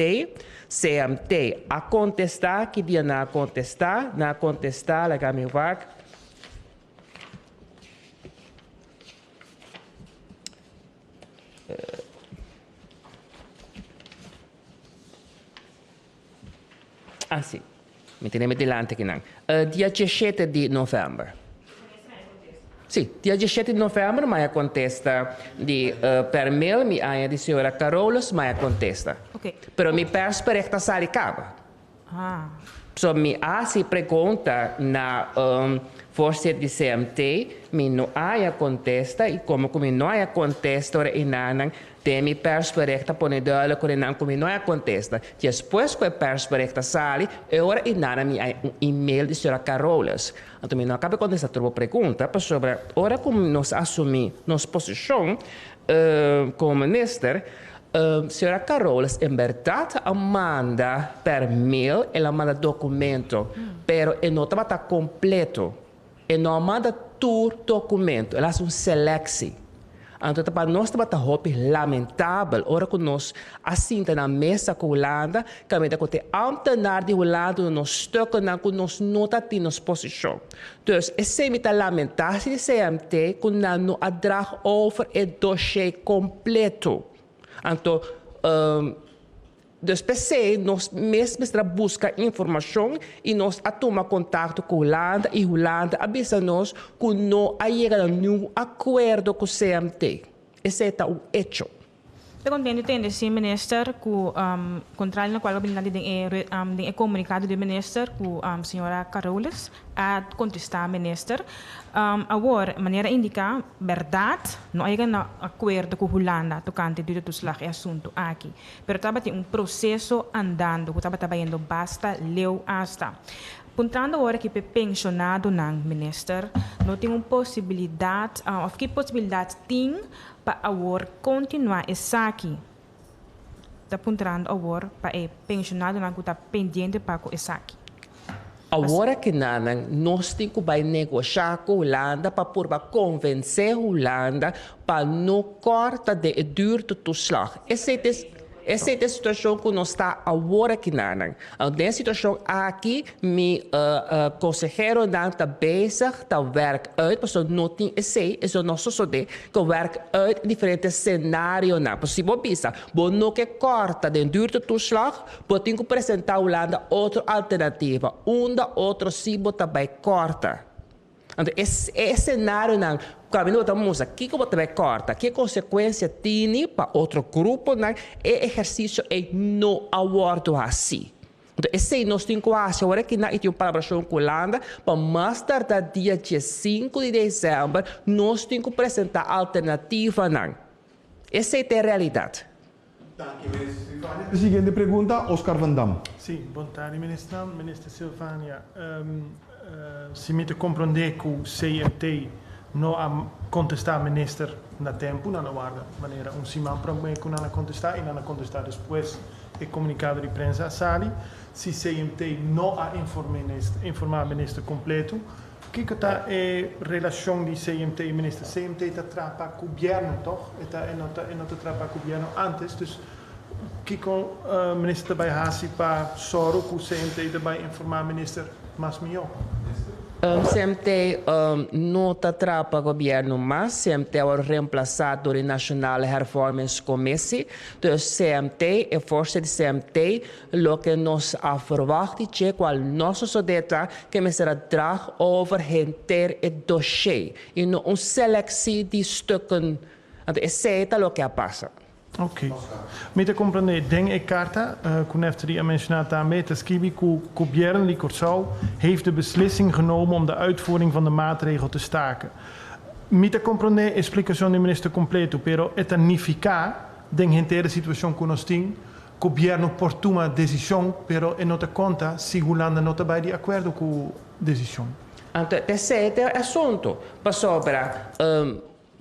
CMT a contesta, ki dia nan a contesta? Nan a contesta, laga mi wak. Ah, si. Mi tene mi dilanti akinan. Dia diesshete di novèmber. Si, dia diesshete di novèmber mi a kontesta di per mail, mi aña di señora Carolus, mi a kontesta. Pero mi persbericht a sali kaba. So mi a hasi pregunta na voorzitter di CMT, mi no haya contesta y como cu mi no haya contesta ora e nanan den mi persbericht a pone duidelijk cu nan cu mi no haya contesta. Despues cu e persbericht a sali, e ora e nanan mi haya un email di señora Carolus. Anto mi no a caba contesta tur bo pregunta pasobra ora cu nos a asumi nos posicion como minister, Señora Carolus en berdad a manda per mail, el a manda documento, pero e no tabata completo. E no a manda tur documento, el a haci un selectie. Anto ta pa nos tabata hopi lamentabel ora cu nos a sinta na mesa cu Hulanda, caminda cu te ambtenaar di Hulanda duna nos stukkennan cu nos no ta tin nos posicion. Dus esey mi ta lamenta si di CMT cu nan no a draag over e dossier completo. Anto, dus p'esey nos mes mester a busca informacion y nos a tuma contacto cu Hulanda y Hulanda a bisa nos cu no a yega na ningun acuerdo cu CMT. Esey ta un hecho. Ta contento tende si minister cu contrario na cual a bini den e den e comunicado di minister cu señora Carolus a contesta minister. Awor manera indica berdad no a yega na acuerdo cu Hulanda tocante duurtoeslag e asunto aki pero tabatin un proceso andando cu tabata bayendo basta leu hasta. Puntrando awor aki p'e pensionadonan minister no tin un posibilidad of ki posibilidad tin Pa awor kontinuá esaki ta puntrando awor pa e penshonadonan ku ta pendiente pa ku esaki. Awor akinanan nos tin ku bai negoshá ku Hulanda pa purba konvensé Hulanda pa no kòrta den e duurtetoeslag. Esei ta Esei ta e situashon ku nos ta awor akinanan. Den e situashon aki mi konseheronan ta bezig ta wèrk uit, pasobra no tin esei, esei no sosodé, ku wèrk uit diferente senarionan. Pasobra si bo bisa bo no ke kòrta den duurtetoeslag, bo tin ku presentá Hulanda otro alternativa, unda otro si bo ta bai kòrta. Anto e esenarionan ku ami no ta mustra kiko bo ta bai kòrta, ki konsekuensia tini pa otro gruponan, e ehersisio ei no a wòrdu hasí. Anto esei nos tin ku hasi awor aki nan i tin un palabrashon ku Hulanda pa mas tardá dia diesinku di desèmber nos tin ku presentá alternativanan. Esei ta e realidat. Danki Minister Silvania. E siguiente pregunta, Oscar van Dam. Sí, bon tardi ministernan. Minister Silvania, si mi ta comprende cu CMT no a contesta minister na tempo, nan a warda manera un siman prome cu nan a contesta y nan a contesta despues e comunicado di prensa a sali. Si CMT no a informa minister completo, Kiko ta e relashon di CMT i minister? CMT ta traha pa gobierno toch? E ta e no ta e no ta traha pa gobierno antes, dus kiko minister ta bai hasi pa sòru ku CMT ta bai informá minister mas mihó? CMT no ta traha pa gobièrnu mas, CMT a wòrdu remplasá dor di Nationale Hervormingscommissie. Dus CMT, e voorzitter di CMT, loke nos a verwagt di dje, kual no sosodé ta ke mester a drag over henter e dossier i no un seleksie di stukken. Anto esei ta loke a pasa. Ok. Mi ta komprendé. Den e karta ku Neftali a menshoná tambe ta skibi ku Gobièrnu di Kòrsou heeft de beslissing genomen om de uitvoering van de maatregel te staken. Mi ta komprendé e splikashon di minister kompleto, pero e ta nifiká den henter e situashon ku nos tin, gobièrnu por tuma desishon, pero e no ta konta si Hulanda no ta bai di akuerdo ku desishon. Anto esei ta e asuntu, pasobra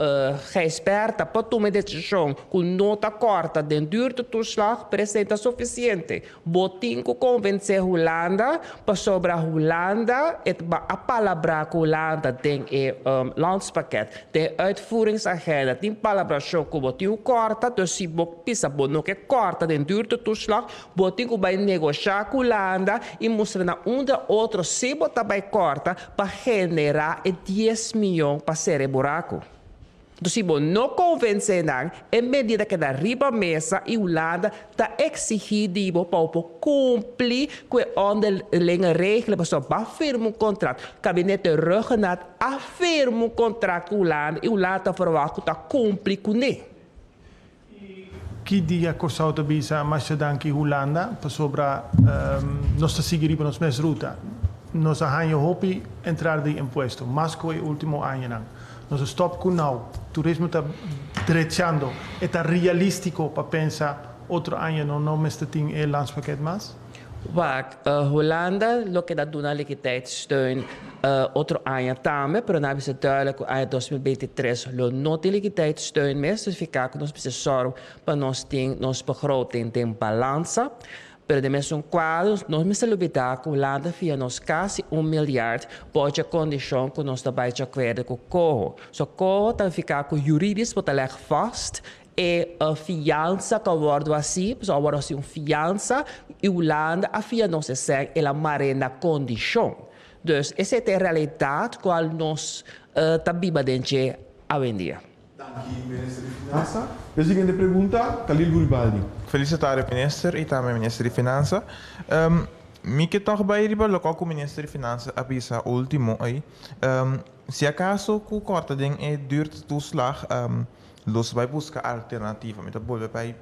Gijsbertha por tuma e desishon ku no ta kòrta den duurtetoeslag, pero esei ta sufisiente. Bo tin ku konvensé Hulanda pasobra Hulanda e a palabrá ku Hulanda den e landspakket, den e uitvoeringsagenda tin palabrashon ku bo tin ku kòrta, dus si bo bisa bo no ke kòrta den duurtetoeslag, bo tin ku bai negoshá ku Hulanda i mustra na un de otro si bo ta bai kòrta pa generá e dies miyon pa sera e buraku. Enton si bo no konvensé nan, e medida keda riba mesa i Hulanda ta eksigí di bo pa bo por kumpli ku e onderlinge regeling pasobra bo a firma un kontrakt. Kabinete Rhuggenaath a firma un kontrakt ku Hulanda i Hulanda ta verwagt ku ta kumpli kuné. Ki dia Kòrsou ta bisa masha danki Hulanda pasobra nos ta sigui riba nos mes ruta. Nos a haña hopi entrada di impuesto, mas ku e último añanan. Nos a stòp ku nau. Turismo ta drechando. E ta realístiko pa pensa otro aña no no mester tin e landspakket mas? Wak, Hulanda lo keda duna liquiditeitssteun otro aña tambe, pero nan a bisa duidelijk ku aña 2023 lo no tin liquiditeitssteun mes, significa ku nos mester sòru pa nos tin nos begroting den balansa. Pero den mesun kuadro nos mester lubida ku Hulanda fia nos kasi un miljard bou dje kondishon ku nos ta bai djakuerdo ku Coho. So Coho ta nifiká ku juridisch bo ta lèg vast E fiansa ku a wòrdu hasi, pasobra a wòrdu hasi un fiansa i Hulanda a fia nos esei, el a mar'é na kondishon. Dus esei ta e realidat kual nos ta biba den dje awendia. Danki Minister di Finansa. E siguiente pregunta, Khalil Guribaldi. Felicitare Minister y tambe Minister di Finansa. Mi ke tog bay riba locual cu Minister di Finansa a bisa ultimo ey. Si acaso cu corta den e duurtoeslag, Los bai buska alternativa. Mi ta bolbe bai,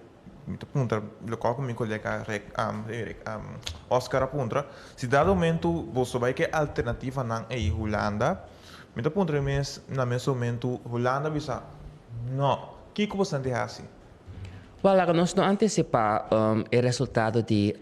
mi ta puntra lokual ku mi kolega Rick, Rick, Oscar a puntra, si dado momentu boso bai ku e alternativanan ei Hulanda, mi ta puntra mi mes na mes momentu Hulanda bisa no, kiko boso tin hasi? Wèl, laga nos no antisipá e resultado di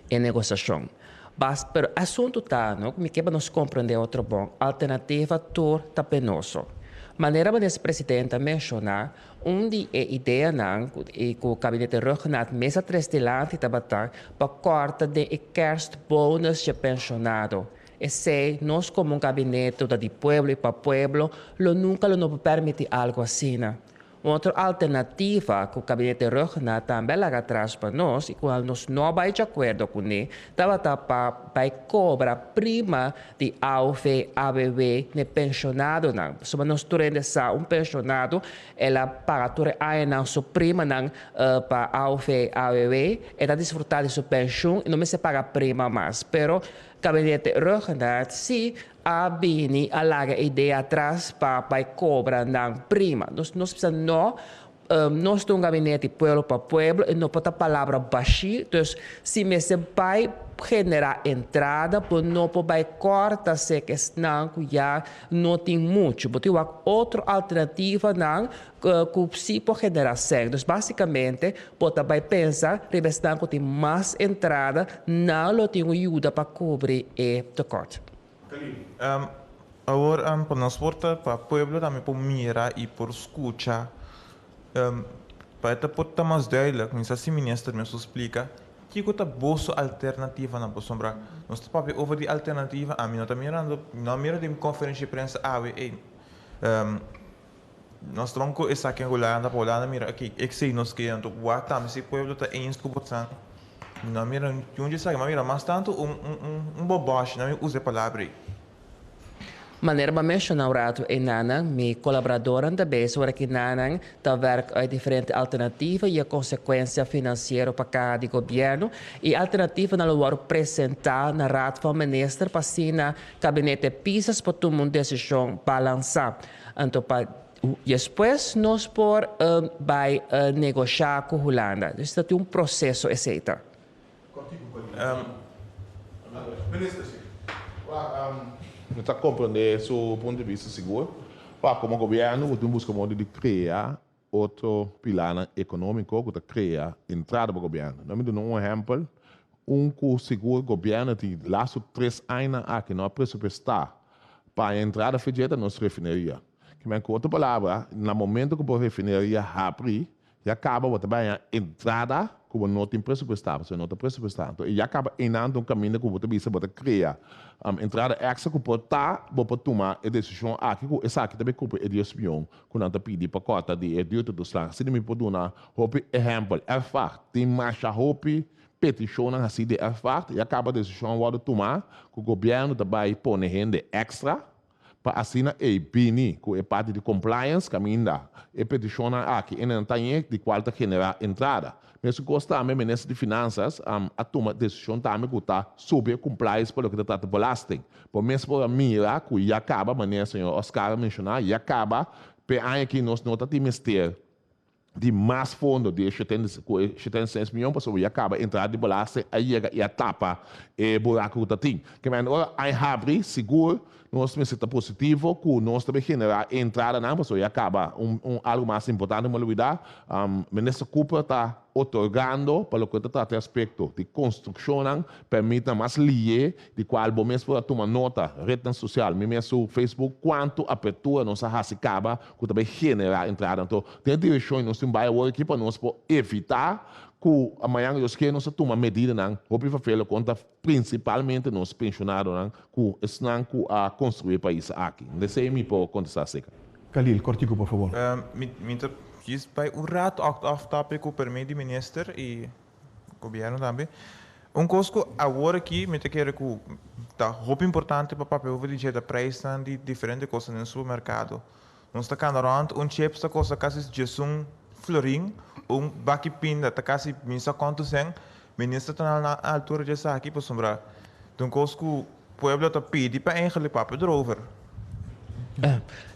e negosiashon. Bas, pero e asuntu ta, no, ku mi ke pa nos komprendé otro bon, alternativa tur ta penoso. Manera Minister President a menshoná, un di e ideanan ku e ku Kabinete Rhuggenaath mes a tres dilanti tabata pa kòrta den e kerstbonus dje penshonado. Esei, nos komo un kabinete ku ta di pueblo i pa pueblo, lo nunka lo no por pèrmití algu asina. Un otro alternativa ku Kabinete Rhuggenaath tambe a laga atras pa nos i kual nos no a bai djakuerdo kuné tabata pa bai kobra prima di AOV, ABW n'e penshonadonan. Pasobra nos tur hende sa un penshonado el a paga tur e añanan su primanan pa AOV, ABW, e ta disfrutá di su penshun i no mester paga prima mas. Pero Kabinete Rhuggenaath si a bini a laga e idea atras pa bai cobra nan prima. Nos nos bisa no, nos ta un gabinete pueblo pa pueblo y no por ta palabra bashi, dus si mester bai genera entrada bo no por bai corta sek esnan cu ya no tin mucho. Bo tin wak otro alternativanan cu si por genera sek. Dus basicamente bo ta bai pensa riba esnan cu tin mas entrada, nan lo tin un yuda pa cubri e tekort. Awor pa nos por ta pa pueblo tambe por mira y por scucha pa e ta por ta mas duidelijk mi sa si minister mes por splica kico ta boso alternativanan pasobra nos ta papia over di alternativa ami no ta mirando no a mira den conferencia di prensa awe ey nos ta ban cu esaki en Hulanda pa Hulanda mira ok esey nos ke anto wak tambe si pueblo ta eens cu bosan. Mi no a mira niun di esaki, mi a mira mas tantu un un un un bòbòshi, no mi usa e palabra ei. Manera mi a menshoná un ratu einanan, mi kolaboradornan ta bezig ora kinanan ta wèrk uit diferente alternativa i e konsekuensia finansiero pa kaha di gobièrnu. E alternativanan lo wòrdu presentá na Raad van Minister pa asina Kabinete Pisas por tuma un desishon balansá. Anto pa despues nos por bai negoshá ku Hulanda. Dus ta tin un proseso esei ta. Minister, si. Mi ta comprende su punto di vista sigur. Pa como gobierno bo tin busca modo di crea otro pilarnan economico cu ta crea entrada pa gobierno. Lo mi duna un ehempel, un cu sigur gobierno tin lastu tres añanan aki no a presupuesta pa entrada feje ta nos refineria. Kimen cu otro palabra, na momento cu bo refineria habri, Ya kaba bo ta bai haña entrada ku bo no tin presupuestá, pasobra no ta presupuestá. Anto e ya kaba einan ta un kaminda ku bo ta bisa bo ta krea entrada èkstra ku por ta bo por tuma e desishon aki ku esaki ta bai kumpli e dies mion ku nan ta pidi pa kòrta di e duurtetoeslag. Asina mi por duna hopi ehèmpel. Erfpacht, tin masha hopi petishonnan hasí di erfpacht. Ya kaba desishon a wòrdu tumá ku gobièrnu ta bai pone hende èkstra pa asina ei bini ku e parti di compliance kaminda e petishonnan aki e nan ta ñe di kual ta generá entrada. Mesun kos tambe Minister di Finansas a tuma desishon tambe ku ta subi e compliance pa loke ta trata belasting. Por mes por a mira ku ya kaba, manera señor Oscar a menshoná, ya kaba p'e aña aki nos no ta tin mester di mas fondo di e ku e 76 mion pasobra ya kaba entrada di belasting a yega i a tapa e buraku ku ta tin. Ke manera ora ai habri sigur nos mester ta positivo ku nos ta bay generá e entradanan pasobra ya kaba un un algu mas importante mi a lubida Minister Cooper ta otorgando pa loke ta trata e aspekto di konstrukshonnan permitnan mas liye di cual bo mes por a tuma nota, rednan social, mi mes su Facebook, cuanto apertura nos a haci caba cu ta bay genera entrada. Anto, den e direccion y nos tin bay awor aki pa nos por evita cu mañan Dios kier nos a tuma medidanan hopi vervelen contra principalmente nos pensionadonan cu esnan cu a construi e pais aki. Esey mi por contesta acerca. Khalil, cortico por favor. Mi ta djis bay un rato off topic cu permit di minister y Gobierno tambe. Un cos cu awor aki mi ta kere cu ta hopi importante pa papia over di dje ta prijsnan di diferente cosnan den supermercado. Nos ta cana rond, un chips ta costa casi diesun florin, un baki pinda ta casi mi sa cuanto cen. Minister ta na altura di esaki pasobra ta un cos cu Pueblo ta pidi pa eigenlijk papia erover.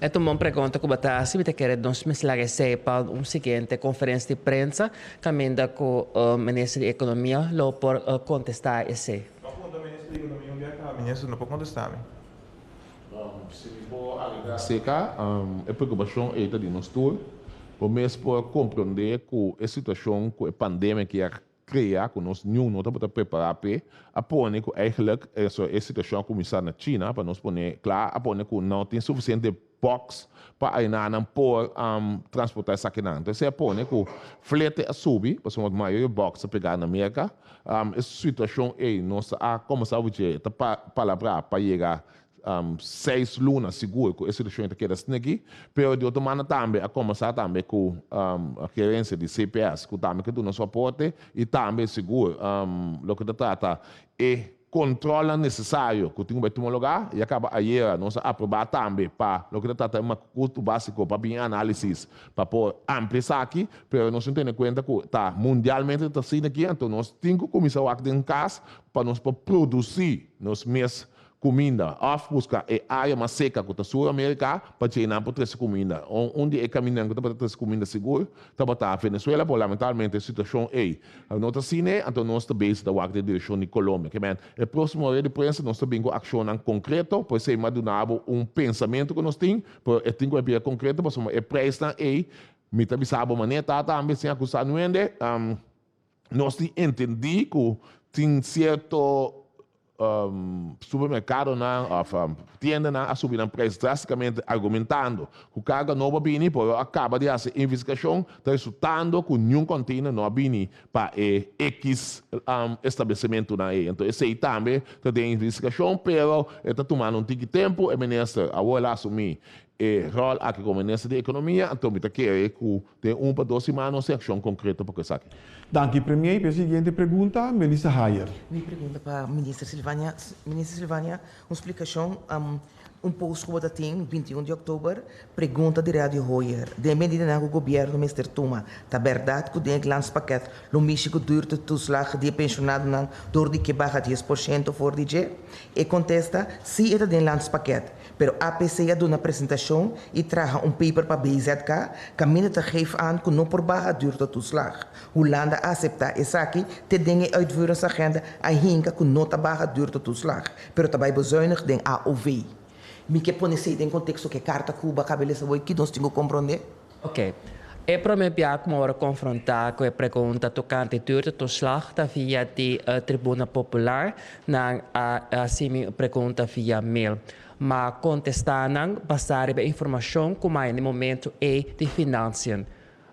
E ta un bon pregunta ku bo ta hasi. Mi ta kere nos mester laga esei pa un siguiente konferensia di prensa kaminda ku Minister di Ekonomia lo por kontestá esei. Bo a puntra Minister di Ekonomia un bia kaba, Minister no por kontestá mi. Si mi por agregá seka, e preokupashon ei ta di nos tur. Bo mes por komprondé ku e situashon ku e pandemia ki a krea ku nos niun no tabata prepará p'e, a pone ku eigenlijk eso e situashon a kuminsá na China, pa nos pone kla, a pone ku no tin sufisiente box pa ainanan por transportá esakinan. Entonces a pone ku flete a subi, pasobra mayoria box ta pegá na Merka. E situashon ei nos a kuminsá widje ta palabrá pa yega seis luna sigur ku e situashon ta keda sneki, pero di otro banda tambe a kombersá tambe ku gerensia di CPS ku tambe ke duna su aporte i tambe sigur loke ta trata e kontrolnan nesesario ku tin ku bai tuma lugá. Ya kaba ayera nos a aprobá tambe pa loke ta trata e makutu básiko pa bin análisis pa por amplia esaki, pero nos tin tene kuenta ku ta mundialmente ta asina aki, anto nos tin ku kuminsá wak den kas pa nos por produsí nos mes kuminda òf buska e área mas seka ku ta Sur Amerika pa dje nan por trese kuminda. Un di e kamindanan ku tabata trese kuminda sigur tabata Venezuela, pero lamentablemente e situashon ei no ta asina, anto nos ta bezig ta wak den direkshon di Colombia. Ke men, e próksimo rueda di prensa nos ta bin ku akshonnan konkreto, por esei mi a duna bo un pensamentu ku nos tin, pero e tin ku a bira konkreto pasobra e preisnan ei mi ta bisa bo manera ta tambe sin akusá nuende. Nos tin entendí ku tin sierto supermerkadonan òf tiendanan a subi nan preis drástikamente argumentando ku karga nobo a bini pero a kaba di hasi investigashon ta resultando ku niun kònteiner no a bini pa e ekis establesimentunan ei. Anto esei tambe ta den investigashon pero e ta tumando un tiki tempu. E minister awor el a asumí. e ròl aki komo minister di Ekonomia, anto mi ta kere ku den un pa dos siman nos tin akshon konkreto pa ku esaki. Danki Premier. Pa e siguiente pregunta, Melissa Hayer. Mi pregunta pa Minister Silvania. Minister Silvania, un splikashon, un post ku bo ta tin 21 di òktober, pregunta di Radio Hoyer, Den medidanan ku gobièrnu mester tuma, ta bèrdat ku den e glanspakèt lo mishi ku duurtetoeslag di e penshonadonan dor di ke baha 10% for di dje? E kontesta, Si e ta den landspakket. Pero APC a duna presentashon i traha un paper pa BZK kaminda ta geef aan ku no por baha duurtetoeslag. Hulanda a aseptá esaki te den e uitvoeringsagenda a hinka ku no ta baha duurtetoeslag, pero ta bai bezuinig den AOV. Mi ke pone esei den konteksto ku e karta ku bo a kaba lesa awor, ki nos tin ku komprondé? Ok. E promé bia ku mi a wòrdu konfrontá ku e pregunta tokante duurtetoeslag ta via di Tribuna Popular. Nan a hasi mi pregunta via mail. M'a kontestá nan basá riba e informashon ku m'a haña na e momentu ei di Financiën.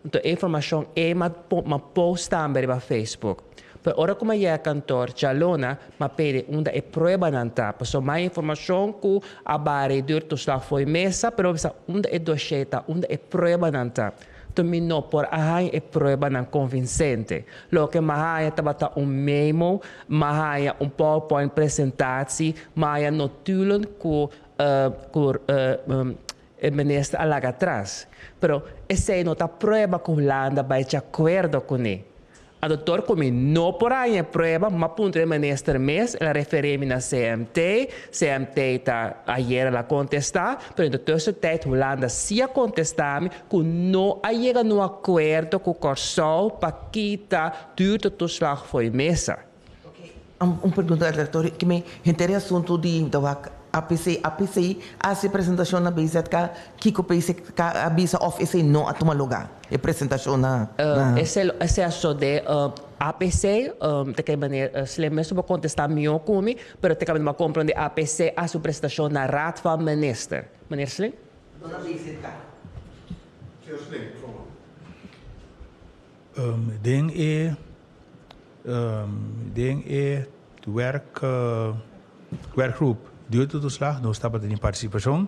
Anto e informashon ei m'a m'a post tambe riba Facebook. Pero ora ku m'a yega kantor djaluna, m'a pidi unda e pruebanan ta. Pasobra m'a haña informashon ku a bari duurtoeslag fo'i mesa, pero m'a bisa unda e doshé ta, unda e pruebanan ta. Anto mi no por a haña e pruebanan konvinsente. Loke m'a haña tabata un memo, m'a haña un PowerPoint presentatie, m'a haña notulen ku ku E minister a laga atras. Pero esei no ta prueba ku Hulanda bai djakuerdo kuné. A doktor ku mi no por haña e prueba, m'a puntra e minister mes, el a referí mi na CMT, CMT ta ayer el a kontestá, pero in de tussentijd Hulanda sí a kontestá mi ku no a yega na un akuerdo ku Kòrsou pa kita duurtetoeslag fo'i mesa. Un pregunta aleatorio ki mi henter e asuntu di ta wak APC. APC a hasi presentashon na BZK, kiko BZK a bisa òf esei no a tuma lugá, e presentashon na na. Esei a sosodé APC ta kere manera Slim mes por kontestá mihó ku mi, pero te kaminda mi a komprondé APC a hasi un presentashon na Raad van Minister. Meneer Slim? No na BZK. Señor Slim, por favor. Den e Den e werk werkgroep Duurtetoeslag nos tabata tin partisipashon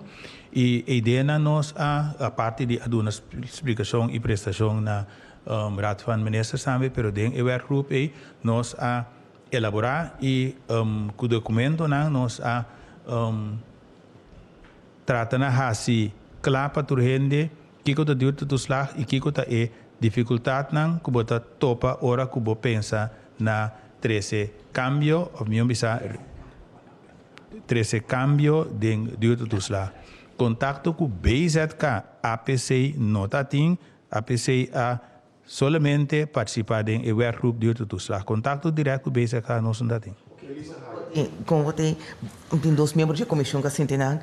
i e ideanan nos a aparte di a duna splikashon i prestashon na Raad van Ministers tambe pero den e werkgroep ei nos a elaborá i ku dokumentonan nos a Trata na hasi kla pa tur hende kiko ta duurtetoeslag i kiko ta e difikultatnan ku bo ta topa ora ku bo pensa na trese kambio òf mihó bisa trese kambio den duurtetoeslag. Kontakto ku BZK APC no ta tin, APC a Solamente participa den e werkgroep duurtetoeslag. Contacto direct cu BZK nos no ta tin. Kon bo tin tin dos miembro dje komishon ku a sinti nan,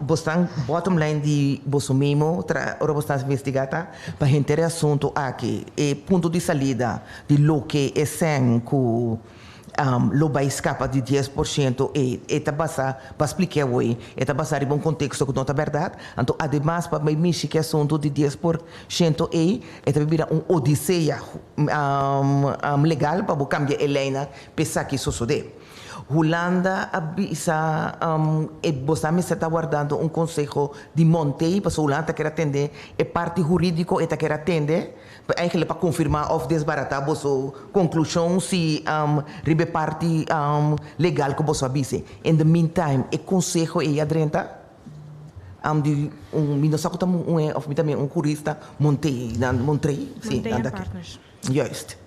bo stan bottom line di boso memo tra ora bo stan investiga ta pa henter e asuntu aki e punto di salida di loke e sèn ku lo bai skapa di 10% e e ta basa pa spliké awor e ta basa riba un konteksto ku no ta bèrdat anto ademas pa bai mishi ku e asuntu di 10% ei e ta bira un odisea legal pa bo kambia e leinan pa esaki sosodé. Hulanda a bisa e bosa mester ta wardando un konseho di Montei pasobra Hulanda ta kier atende e parti hurídiko e ta kier atende Eigenlijk pa konfirmá òf desbaratá boso konklushon si riba e parti legal ku boso a bisa. In the meantime e konseho ei a drenta di un mi no sa ku ta un òf mi ta un hurista Monte nan Montrey si Montrey nan en ta aki. Partners. Juist.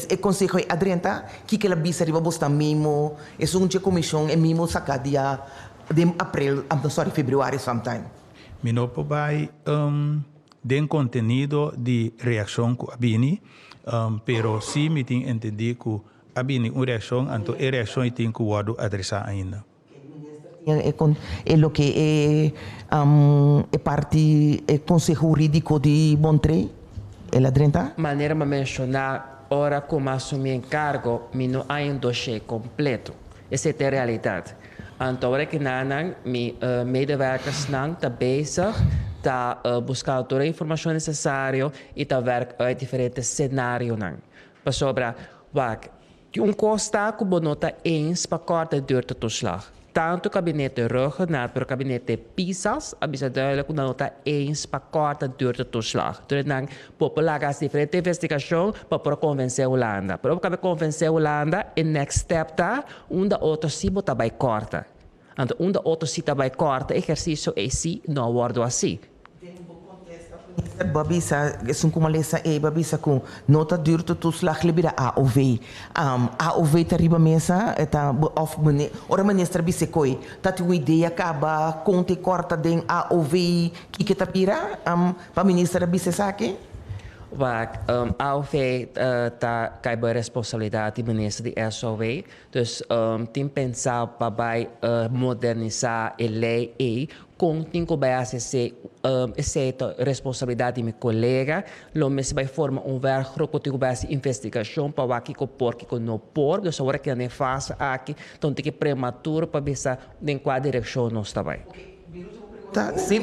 E konseho ei a drenta kiko el a bisa riba bos ta mimo esun dje komishon e mimo saka dia den aprel sorry februari sometime. Mi no por bai Den kontenido di reakshon ku a bini, pero si mi tin entendí ku a bini un reakshon, anto e reakshon ei tin ku wòrdu adresá ainda. E loke e e parti e konseho hurídiko di Bontrey el a drenta. Manera mi a menshoná, ora ku mi a asumí enkargo, mi no haña un doshé kompleto. Esei ta e realidat. Anto awor aki nanan mi medewerkersnan ta bezig ta buskando tur e informashon nesesario i ta werk uit diferente senarionan. Pasobra, wak, tin un kos ta ku bo no ta eens pa kòrta e duurtetoeslag. Tantu gabinete Rhuggenaath, pero gabinete Pisas, a bisa duidelijk ku nan no ta eens pa kòrta duurtetoeslag. Dus nan por laga hasi diferente investigashon pa por konvensé Hulanda. Pero ora bo konvensé Hulanda, e next step ta unda otro si bo ta bai kòrta. Anto unda otro si ta bai kòrta, ehersisio ei si no a wòrdu hasí. Bo a bisa, esun ku malesa ei, bo a bisa ku no ta duurtetoeslag lo bira AOV. AOV ta riba mesa, e ta òf ora minister bisa e koi, ta tin un idea kaba kon ta e kòrta den AOV, kiko ta bira? Pa minister a bisa esaki? Wak, AOV ta kai bo responsabilidat di minister di SOW. Dus tin pensá pa bai modernisá e lei ei. Kon tin ku bai hasi esei? Esei ta responsabilidat di mi kolega. Lo mester bai forma un werkgroep ku tin ku bai hasi investigashon pa wak kiko por, kiko no por. Dus awor aki na e fase aki ta un tiki prematuro pa bisa den kua direkshon nos ta bai. Ta si,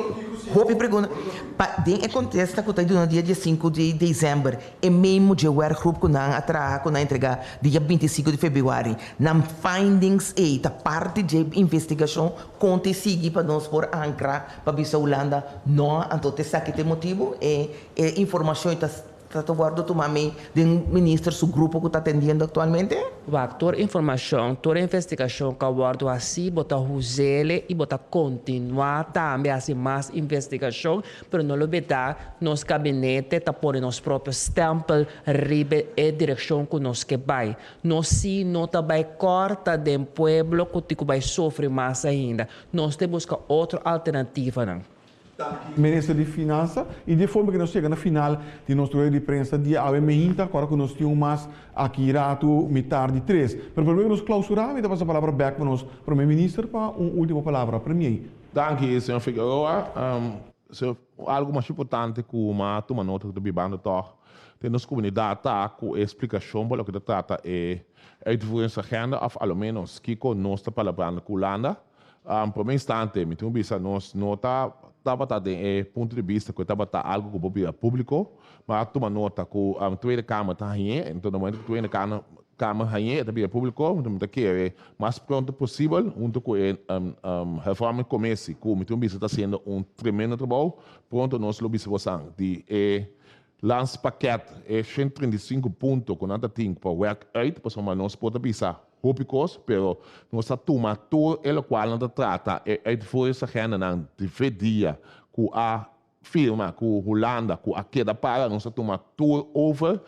hopi pregunta. Pa den e kontesta ku ta duna dia 15 di desèmber, e memo dje werkgroep ku nan a traha ku nan a entregá dia 25 di febrüari, nan findings ei ta parti dje investigashon kon ta sigui pa nos por ankra pa bisa Hulanda no, anto ta esaki ta e motibu? E informashon ei ta Ta ta wordo tuma mee den minister su grupo cu ta atendiendo actualmente? Wak, tur informacion, tur investigacion cu a wordo haci, bo ta huzele y bo ta continua tambe haci mas investigacion, pero no lo bida nos gabinete ta pone nos propio stempel riba e direccion cu nos ke bay. Nos si no ta bay corta den pueblo cu tin cu bay sufri mas ainda. Nos te busca otro alternativanan. Danki Minister di Finansa. Y di e forma cu nos yega na final di nos rueda di prensa di awe meinta, ora cu nos tin un mas aki ratu mitar di tres. Pero prome cu nos clausura, mi ta pasa palabra bek pa nos Prome Minister pa un ultimo palabra. Premier. Danki, señor Figueroa. Señor, algo mas importante cu m'a tuma nota cu ta bibando tog den nos comunidad ta cu e explicacion pa loke ta trata e uitvoeringsagenda of a lo menos kico nos ta palabrando cu Hulanda. Prome instante mi tin ku bisa nos no ta tabata den e punto di bista ku e tabata algu ku por bira públiko, ma a tuma nota ku Tweede Kamer ta hañ'é, enton na momento ku Tweede Kamer hañ'é e ta bira públiko, enton mi ta kere mas pronto posibel hunto ku e hervormingscommissie ku mi tin ku bisa ta hasiendo un tremendo trabou, pronto nos lo bisa bosan di e landspakket, e 135 punto ku nan ta tin pa wèrk uit, pasobra nos por ta bisa hopi kos, pero nos a tuma tur e lokual nan ta trata e uitvoeringsagendanan di dia ku a firma ku Hulanda ku a keda para, nos a tuma tur over.